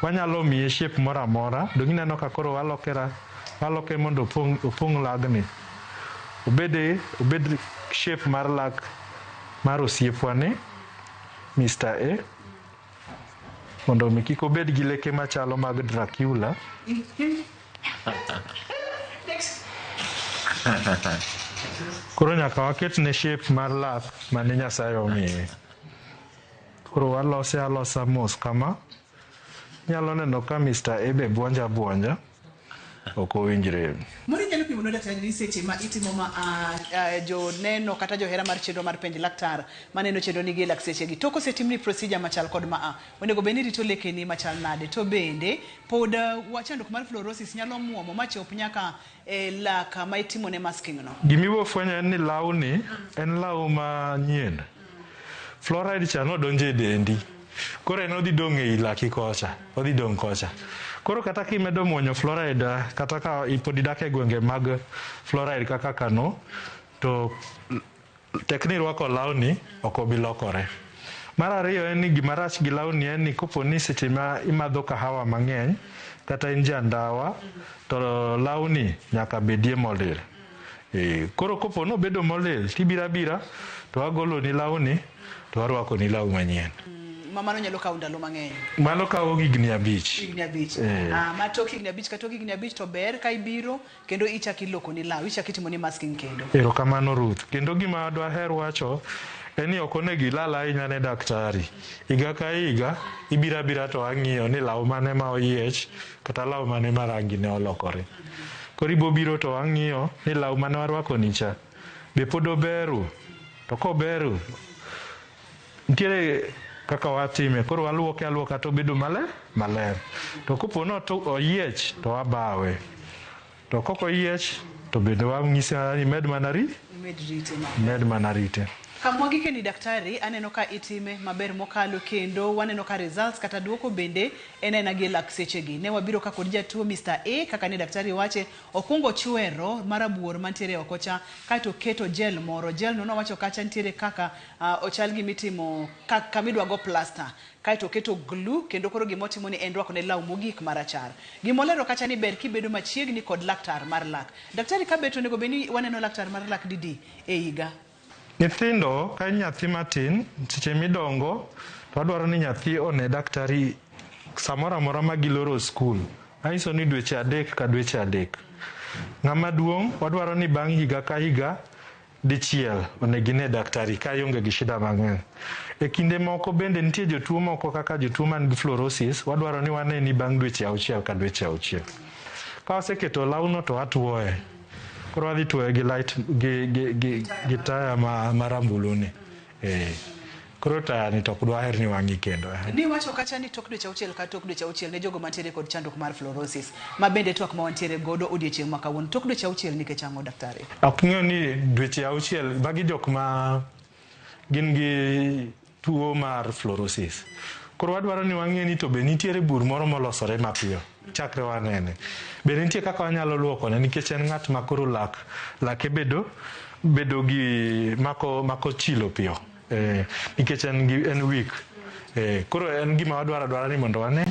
Speaker 1: wanyalo miye shape moro amora. Donge ineno ka koro waloke mondo opong' lagni. Obed shape mar lak mar osiepwa ni Mr. A. Mondo mi kik obed gi leke machalo mag Dracula. Koro nyaka waketne shape mar lak mane Nyasaye omiye. Koro walose alosa mos kama. Inyalo neno ka Mr. A be buonja buonja. Ok owinjre.
Speaker 2: Moro inyalo pimo ne daktari ni seche ma itimo ma joneno kata johera mar chenro mar penj laktar maneno chenro ni gi lak seche gi. To kosetimni procedure machal kod ma onego bed ni irito lekeni machal nade. To bende pod chandruok mar fluorosis nyalo muomo machop nyaka e lak ma itimo ne masking no.
Speaker 1: Gima fwenyo en ni lawni en law manyien. Fluoride cha nodonjo e dendi. Koro en odhi dong' ei laki kocha. Odhi dong' kocha. Koro kata kimedo muonyo fluoride kata ka pod idak e gwenge mag fluoride kaka Kano, to tek ni irwako lawni ok obi lokore. Mar ariyo en ni gima rach gi lawni en ni kopo ni seche ma imadho kahawa mang'eny kata in ja ndawa to lawni nyaka bedie molil. Koro kopo ni obedo molil tibiro abira to wagoloni lawni to warwako ni law manyien.
Speaker 2: Mano nyalo kawo ndalo mang'eny.
Speaker 1: Mano kawo higni 5.
Speaker 2: Higni 5. Ma tok higni 5 ka tok higni 5 to ber ka ibiro kendo ichak iloko ni law, ichak itimo ni masking kendo.
Speaker 1: Erokamano Ruth. Kendo gima dwaher wacho en ni ok onego ilal ahinya ne daktari. Higa ka higa ibiro abira to ang'iyo ni law mane ma oyiech kata law mane ma rangi ne olokore. Koro ibo biro to ang'iyo ni law mane warwako ni cha be pod oberu. To koberu nitiere kaka watime. Koro waluoke aluoka to obedo maler. To kopo ni oyiech to wabawe. To kok oyiech to bende wang'ise ni med mana rite. Med mana rite.
Speaker 2: Kamwa gikeni daktari, aneno ka itime maber mokalo kendo waneno ka results kata duoko bende en aena gi e lak sechegi. Ne wabiro ka kod jatuo Mr. A kaka ne daktari wache, okwongo chwero marabuor mantiere oko cha kaeto oketo gel moro. Gel no nowacho kacha nitiere kaka ochal gimitimo ka, kamidwa go plaster. Kaeto oketo glue kendo koro gimotimo ni en rwako ne law mogik marachar. Gimolero kacha ni ber kibedo machiegni kod laktar mar lak. Daktari kabet onego bed ni waneno laktar mar lak didi e higa?
Speaker 1: Nyithindo, ka in nyathi matin, seche midongo, to wadwaro ni nyathi one daktari samoro amora ma giloro skul. Manyiso ni dweche adek ka dweche adek. Ng'ama duong', wadwaro ni bang' higa ka higa, dichiel onego ine daktari ka ionge gi shida mang'eny. E kinde moko bende nitie jotuo moko kaka jotuo man gi fluorosis, wadwaro ni waneni bang' dweche auchiel ka dweche auchiel. Ka waseketo lawno to watuoye. Koro wadhi tuoye gi light gi gi gi gi taya ma marambulu ni. Eh. Koro taya ni to ok dwaher ni wang'i kendo. Eh.
Speaker 2: Niwacho kacha ni tok dweche auchiel ka tok dweche auchiel ne jogo mantiere kod chandruok mar fluorosis ma bende twak ma wantiere godo odiechieng' ma kawuono. Tok dweche auchiel nikech ang'o daktari?
Speaker 1: Ok ng'eyo ni dweche auchiel magi jok ma gin gi tuo mar fluorosis. Koro wadwaro ni wang'e ni to be nitiere bur moro molosore mapiyo chakre wanene. Be nitie kaka wanyalo luokone nikech en ng'at ma koro lak lake bedo bedo gi mako mako chilo piyo. Eh, nikech en gi en weak. Eh, koro en gima wadwaro adwara ni mondo wane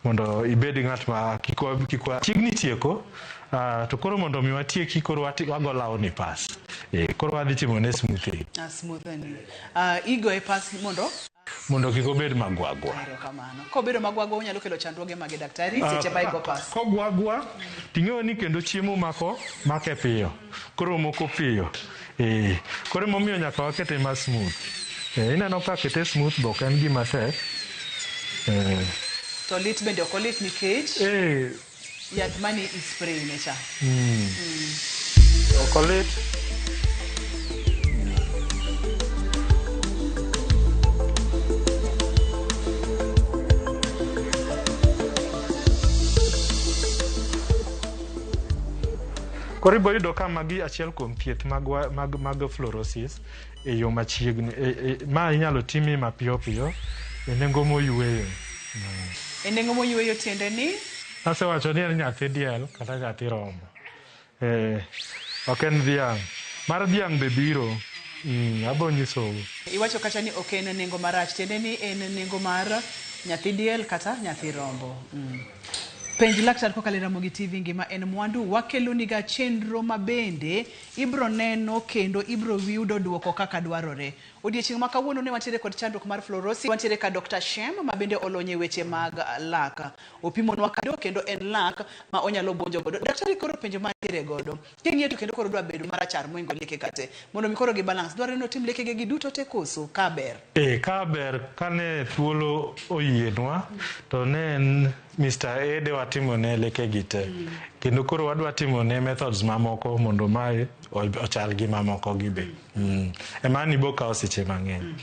Speaker 1: mondo ibed ng'at ma kik wa kik wa chiegni tieko to koro mondo mi watieki koro wago lawni pas. Eh, koro wadhi timo ne smoothing.
Speaker 2: Smoothing. Igoye pas mondo
Speaker 1: mondo kik obed magwagwa.
Speaker 2: Erokamano. Kobedo magwagwa onyalo kelo chandruoge mage daktari seche ma igo pas.
Speaker 1: Kogwagwa ting'eyo ni kendo chiemo mako make piyo. Koro moko piyo. Eh, koro emomiyo nyaka wakete ma smooth. Eh, ineno ka kete smooth be ok en gima tek. Eh.
Speaker 2: To lit bende ok olit nikech
Speaker 1: eh,
Speaker 2: yath mani i spray ne cha.
Speaker 1: Ok olit. Koro ibo yudo ka magi achiel kuom thieth mag, mag, mag fluorosis e yo machiegni. E, e, ma inyalo timi mapiyo piyo e nengo moyueyo.
Speaker 2: E nengo moyueyo tiende ni?
Speaker 1: Asewacho ni en nyathi diel kata nyathi rombo. Eh, ok en dhiang'. Mar dhiang' be biro. Abo nyisou.
Speaker 2: Iwacho kacha ni ok en nengo marach, tiende ni en nengo mar nyathi diel kata nyathi rombo. Penj laktar kokalo e Ramogi TV ngima en mwandu. Wakeloniga chenro ma bende ibro neno kendo ibro yudo duoko kaka dwarore. Odiechieng' ma kawuono ne wantiere kod chandruok mar fluorosis. Wantiere ka Dr. Shem ma bende olony e weche mag lak. Opimonwa kado kendo en lak ma onyalo buonjo godo. Daktari koro penjo mantiere godo. King'iyo to kendo koro dwa bedo marachar moingo leke kate. Mondo mi koro gi balance. Dwarore ni otim lekege gi duto te koso ka ber?
Speaker 1: Ee, ka ber kane thuolo oyienwa to ne en Mr. A de watimone lekegi te. Kendo koro wadwa timone methods mamoko mondo mae ochal gi mamoko gi be. Ema ni bo kawo seche mang'eny.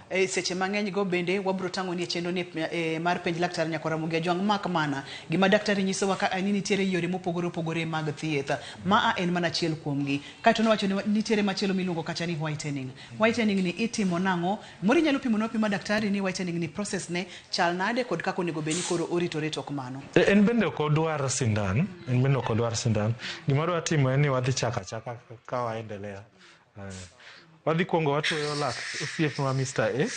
Speaker 2: E seche mang'eny go bende wabro tang'o ni e chenro ni e, mar penj laktar Nyakwar Ramogi Ajwang' mak mana gima daktari nyisowa ka ni nitiere yore mopogore opogore mag thieth. Maa en mana achiel kuomgi. Kaeto nowacho ni nitiere machielo miluongo kacha ni whitening. Whitening ni itimo nang'o? Moro inyalo pimonwa pima daktari ni whitening ni process ne chal nade kod kaka onego bed ni koro oritore tok mano.
Speaker 1: En bende ok odwar sindan, en bende ok odwar sindan. Gima wadwa timo en ni wadhi chako achaka ka waendelea. Wadhi kuongo watuoyo lak osiepnwa Mr. A.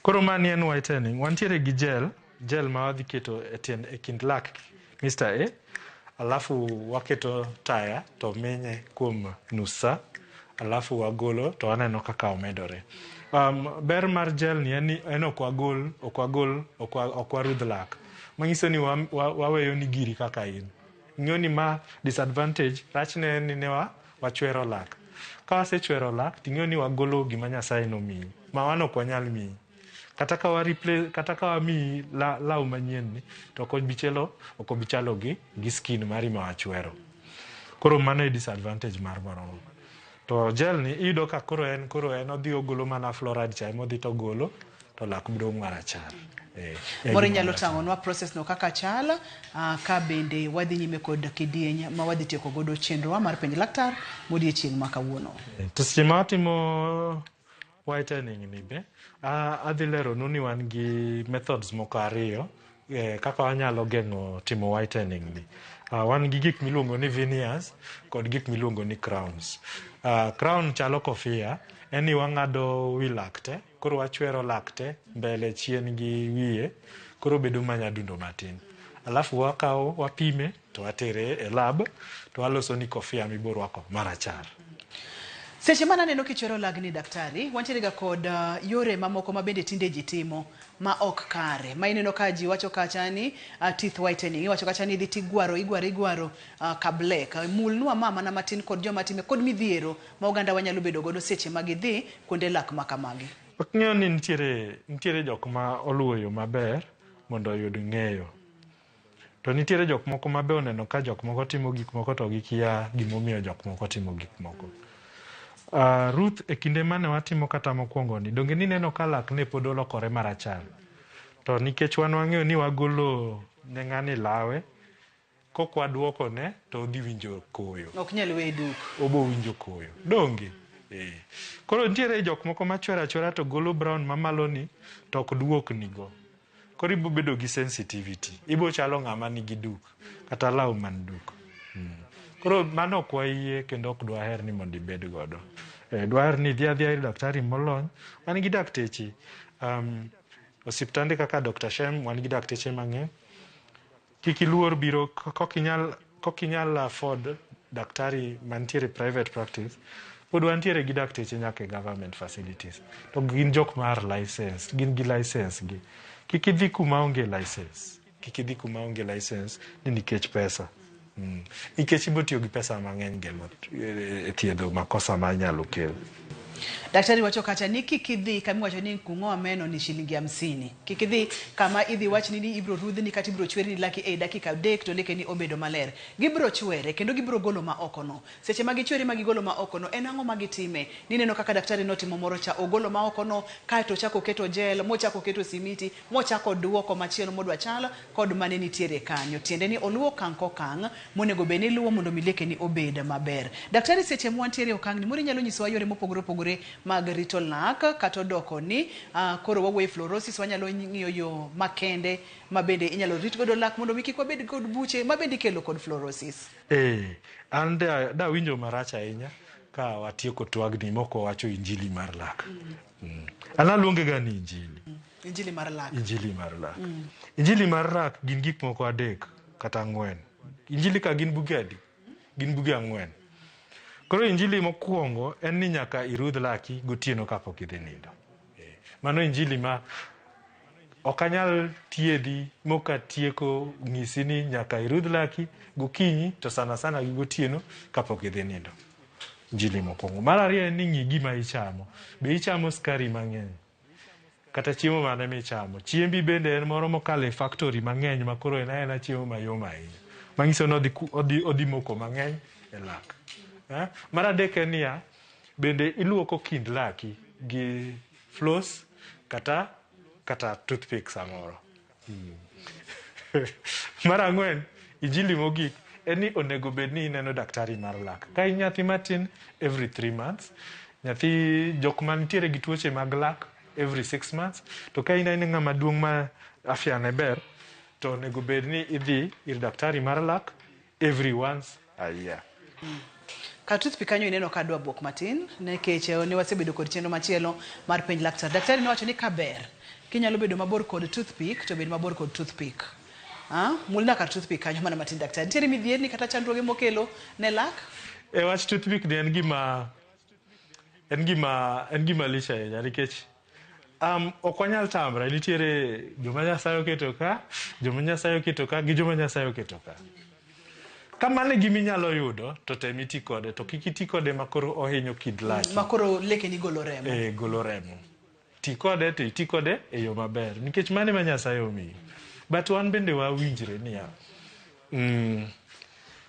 Speaker 1: Koro mani en whitening. Wantiere gi gel, gel ma wadhi keto e tiend e kind lak Mr. A. Alafu waketo taya to minye kuom nus sa. Alafu wagolo to waneno kaka omedore. Ber mar gel ni en ni en ok wagol, ok wagol, ok warudh lak. Manyiso ni waweyo ni giri kaka in. Ng'eyo ni ma disadvantage, rachne en ni ne wachwero lak. Ka wasechwero lak, ting'eyo ni wagolo gima Nyasaye nomiyi, ma wan ok wanyal miyi. Kata ka wa replace, kata ka wamiyi law manyien ni, to ok obi chalo, ok obi chalo gi skin mari ma wachwero. Koro mano e disadvantage mar moro. To gel ni iyudo ka koro en, koro en odhi ogolo mana fluoride cha ema odhi to ogolo. to lak dong' marachar. Eh, e
Speaker 2: Moro
Speaker 1: gima
Speaker 2: inyalo
Speaker 1: marachar.
Speaker 2: tang'onwa process no kaka chal, ka bende wadhi nyime kod kidieny ma wadhi tieko godo chenrowa mar penj laktar modiechieng' ma kawuono.
Speaker 1: To seche ma watimo whitening ni be, adhi leronu ni wan gi methods moko ariyo kaka wanyalo geng'o timo whitening ni. Wan gi gik miluongo ni veneers kod gik miluongo ni crowns. Crown chalo kofia, en ni wang'ado wi lak te, koro wachwero lak te mbele chien gi wiye, koro bedo manyadundo matin. Alafu wakawo wapime to watere e lab to waloso ni kofia miborwako marachar.
Speaker 2: Seche mana neno kichwero lagni daktari, wantiere ga kod yore mamoko ma bende tinde ji timo ma ok kare. Ma ineno ka ji wacho kacha ni teeth whitening, iwacho kacha ni idhi tigwaro, igwaro, igwaro ka black. Mulnwa ma mana matin kod joma time kod midhiero ma oganda wanyalo bedo godo seche ma gidhi kuonde lak ma kamagi.
Speaker 1: Ok ng'eyo ni nitiere jok ma oluwo yo maber mondo oyud ng'eyo. To nitiere jok moko ma be oneno ka jok moko timo gik moko to gikia gimomiyo jok moko timo gik moko. Ruth, e kinde mane watimo kata mokwongo ni, donge nineno ka lak ne pod olokore marachar? To nikech wan wang'eyo ni wagolo ne ng'ani lawe, kok waduoko ne, to odhi winjo koyo.
Speaker 2: Ok nyal weye duk.
Speaker 1: Obo winjo koyo. Donge? Koro nitiere jok moko machwero achwera to golo brown mamalo ni, to ok duok ni go. Koro ibo bedo gi sensitivity. Ibo chalo ng'ama nigi duk, kata law man duk. Koro mano ok wayie kendo ok dwaher ni mondo ibed godo. Dwaher ni idhi adhiya ir daktari molony. Wan gi dakteche. Osiptande kaka Dr. Shem, wan gi dakteche mang'eny. Kik iluor biro, kokinyal afford daktari mantiere private practice, pod wantiere gi dakteche nyaka e government facilities. To gin jok mar license, gin gi license gi. Kik idhi kuma onge license. Kik idhi kuma onge license ni nikech pesa. Nikech ibo tiyo gi pesa mang'eny geng'o e thiedho makosa ma nyalo kelo.
Speaker 2: Daktari wacho kacha ni kik idhi kama iwacho ni kung'oa meno ni shilingi 50. Kik idhi kama idhi wachni ni ibro rudhni kata ibro chwerni laki e dakika 3 to lekeni obedo maler. Gibro chwere kendo gibro golo ma oko no. Seche ma gichwere ma gigolo ma oko no, en ang'o ma gitime? Nineno kaka daktari notimo moro cha, ogolo ma oko no, kaeto ochako oketo gel, mochako oketo simiti, mochako duoko machielo modwa chal kod mane nitiere kanyo. Tiende ni oluwo okang' kokang' monego bed ni iluwo mondo mi lekeni obed maber. Daktari, seche mwantiere e okang' ni, moro inyalo nyisowa yore mopogore opogore mag rito lak kata odoko ni, koro wawuoyo e fluorosis, wanyalo ng'iyo yo makende ma bende inyalo rit godo lak mondo mi kik wabed kod buche ma bende ikelo kod fluorosis.
Speaker 1: An da winjo marach ahinya ka watieko twagni mok wawacho injili mar lak. An aluonge ga ni injili.
Speaker 2: Injili mar lak.
Speaker 1: Injili mar lak. Injili mar lak gin gik moko 3 kata 4. Injili ka gin buge adi? Gin buge 4. Koro injili mokwongo en ni nyaka irudh laki gotieno kapok idhi nindo. Mano injili ma ok anyal thiedhi mokatieko ng'isi ni nyaka irudh laki gokinyi to sana sana gi gotieno kapok idhi nindo. Injili mokwongo. Mar ariyo en ni ng'i gima ichamo. Be ichamo sukari mang'eny? Kata chiemo mane michamo? Chiembi bende en moro mokalo e factory mang'eny ma koro en aena chiemo mayom ahinya. Manyiso ni odhi moko mang'eny e lak. Mar adek en niya, bende iluoko kind laki gi floss kata toothpick samoro. Mar ang'wen, injili mogik en ni onego bed ni ineno daktari mar lak. Ka in nyathi matin, every 3 months. Nyathi jok mantiere gi tuoche mag lak every 6 months. To ka in ng'ama duong' ma afya ne ber, to onego bed ni idhi ir daktari mar lak every once a year.
Speaker 2: Ka toothpick kanyo ineno ka dwa buok matin, nikech ne wasebedo kod chenro machielo mar penj laktar. Daktari nowacho ni ka ber, kinyalo bedo mabor kod toothpick, to bed mabor kod toothpick. Mulna kar toothpick kanyo mana matin daktari. Nitiere midhierni kata chandruoge mokelo ne lak?
Speaker 1: E wach toothpick ni en gima lich ahinya nikech ok wanyal tamre, nitiere joma Nyasaye oketo ka, joma Nyasaye oketo ka gi joma Nyasaye oketo ka. Ka mano e gima inyalo yudo, to tem iti kode, to kik iti kode ma koro ohinyo kind laki.
Speaker 2: Ma koro lekeni golo remo.
Speaker 1: Golo remo. Ti kode to iti kode e yo maber, nikech mano ema Nyasaye omiyi. But wan bende wawinjre niya,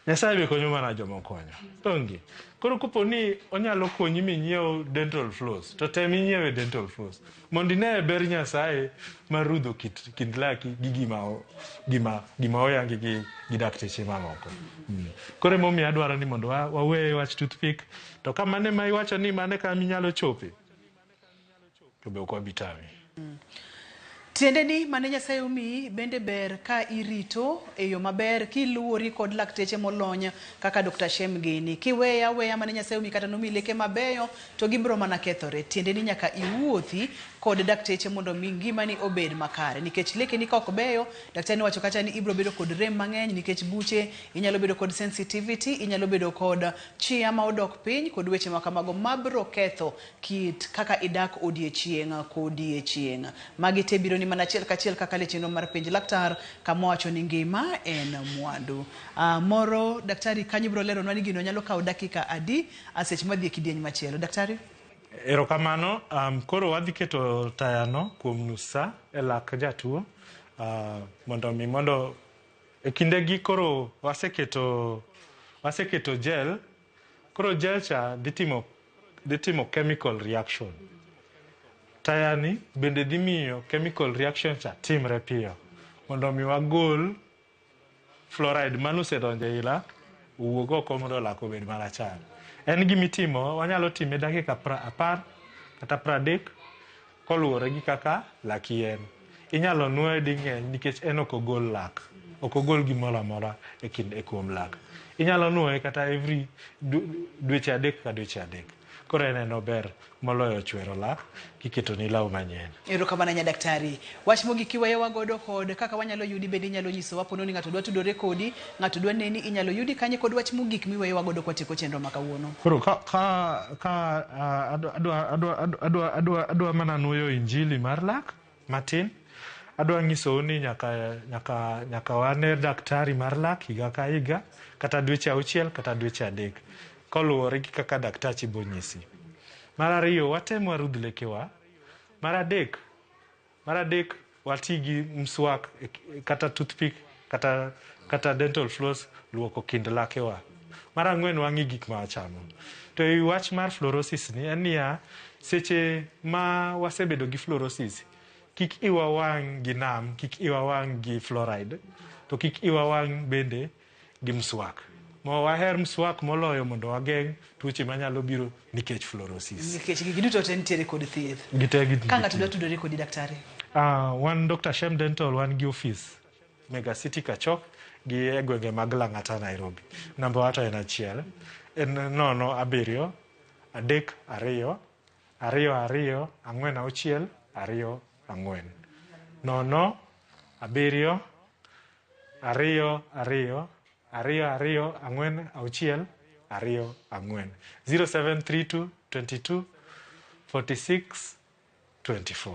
Speaker 1: Nyasaye be konyo mana joma okonyo. Donge? Koro kopo ni onyalo konyi minyiew dental floss, to tem inyiewe dental floss. Mondo ine ber Nyasaye mar rudho kit, kind laki gi gima, o- gima, gima oyangi gi, gi dakteche mamoko. Koro emomiyo adwaro ni mondo wa- waweye wach toothpick, to ka mane ma iwacho ni mane kama inyalo chope, to be ok wabi tami.
Speaker 2: Tiende ni mane Nyasaye omiyi bende ber ka irito e yo maber kiluwori kod lakteche molony kaka Dr. Shem gini. Kiweya aweya mane Nyasaye omiyi kata nomiyi leke mabeyo to gibiro mana kethore. Tiende ni nyaka iwuothi kod dakteche mondo mi ngimani obed makare. Nikech lekeni ka ok beyo, daktari nowacho kacha ni ibiro bedo kod rem mang'eny nikech buche, inyalo bedo kod sensitivity, inyalo bedo kod chia ma odok piny kod weche ma kamago mabiro ketho kit kaka idak odiechieng' kodiechieng'. Magi te biro ni mana achiel kachiel kaka le chenro mar penj laktar kama wacho ni ngima en mwandu. Moro daktari kanyo biro leronwa ni gino nyalo kawo dakika adi seche madhi e kidieny machielo. Daktari?
Speaker 1: Erokamano. Koro wadhi keto tayano kuom nus sa e lak jatuo mondo mi mondo e kindegi koro waseketo waseketo gel koro gel cha dhi timo dhi timo chemical reaction. Tayani bende dhi miyo chemical reaction cha timre piyo mondo mi wagol fluoride mane osedonjo ei lak owuog oko mondo lak obed marachar. En gimitimo, wanyalo time dakika 10 kata 30 koluwore gi kaka laki en. Inyalo nuoye ding'eny nikech en ok ogol lak, ok ogol gimoro amora e kind e kuom lak. Inyalo nuoye kata every dweche adek ka dweche adek. Koro en en ober moloyo chwero lak kiketoni law manyien.
Speaker 2: Erokamano ahinya daktari. Wach mogik kiweyowa godo kod kaka wanyalo yudi bende inyalo nyisowa pono ni ng'ato dwa tudore kodi, ng'ato dwa neni inyalo yudi kanye kod wach mogik miweyowa godo kwatieko chenro ma kawuono.
Speaker 1: Koro ka, ka, ka adwa, adwa, adwa, adwa, adwa, adwa mana nuoyo injili mar lak matin. Adwa nyisou ni nyaka, nyaka, nyaka wane daktari mar lak higa ka higa, kata dweche auchiel kata dweche adek, koluwore gi kaka daktachi bonyisi. Mar ariyo, watem warudh lekewa. Mar adek, mar adek wati gi mswak kata toothpick kata, kata dental floss luoko kind lakewa. Mar ang'wen wang'i gik ma wachamo. To e wach mar fluorosis ni en niya, seche ma wasebedo gi fluorosis, kik iwa wang' gi nam, kik iwa wang' gi fluoride, to kik iwa wang' bende gi mswak. Mo waher mswak moloyo mondo wageng' tuoche manyalo biro nikech fluorosis.
Speaker 2: Nikech gigi duto te nitiere kod thieth.
Speaker 1: Gite gi
Speaker 2: Ka ng'ato dwa tudore kodi daktari.
Speaker 1: Wan Dr. Shem Dental wan gi ofis Mega City Kachok gi e gwenge mag Lang'ata Nairobi. Namba wa to en achiel. En 0 7 3 2 2 2 4 6 2 4. 0 7 2 2 2 2 4 6 2 4. 0732 22 46 24.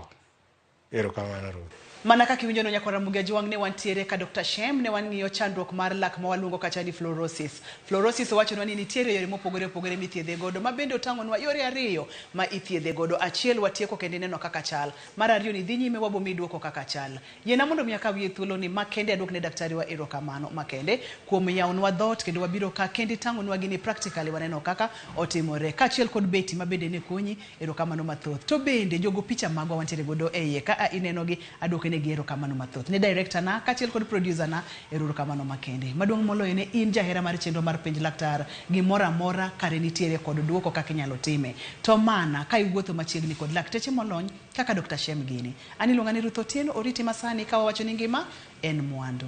Speaker 1: Erokamano Ruth.
Speaker 2: Mana kaka iwinjo no nyakwar Ramogi Ajwang' ne wantiere ka Dr. Shem ne wang'iyo chandruok mar lak ma waluongo kacha ni fluorosis. Fluorosis owachonwa ni nitiere yore mopogore opogore mithiedhe godo ma bende otang'onwa yore ariyo ma ithiedhe godo. Achiel watieko kendo ineno kaka chal. Mar ariyo ni dhi nyime wabo miyi duoko kaka chal. Yiena mondo mi akawie thuolo ni makende aduok ne daktari wa erokamano makende kuom yawnwa dhoot kendo wabiro ka kendo itang'onwa gini practically waneno kaka otimore. Kaachiel kod Betty ma bende ne konyi erokamano mathoth. To bende jogo picha magwa wantiere godo e iye ka a inenogi aduoko negi erokamano mathoth. Ne director na kaachiel kod producer na erokamano makende. Maduong' moloyo ne in jahera mar chenro mar penj laktar gimoro amora kare nitiere kod duoko kaka inyalo time. To mana ka iwuotho machiegni kod lakteche molony kaka Dr. Shem gini. An iluonga ni Ruth Otieno, oriti masani ka wawacho ni ngima en mwandu.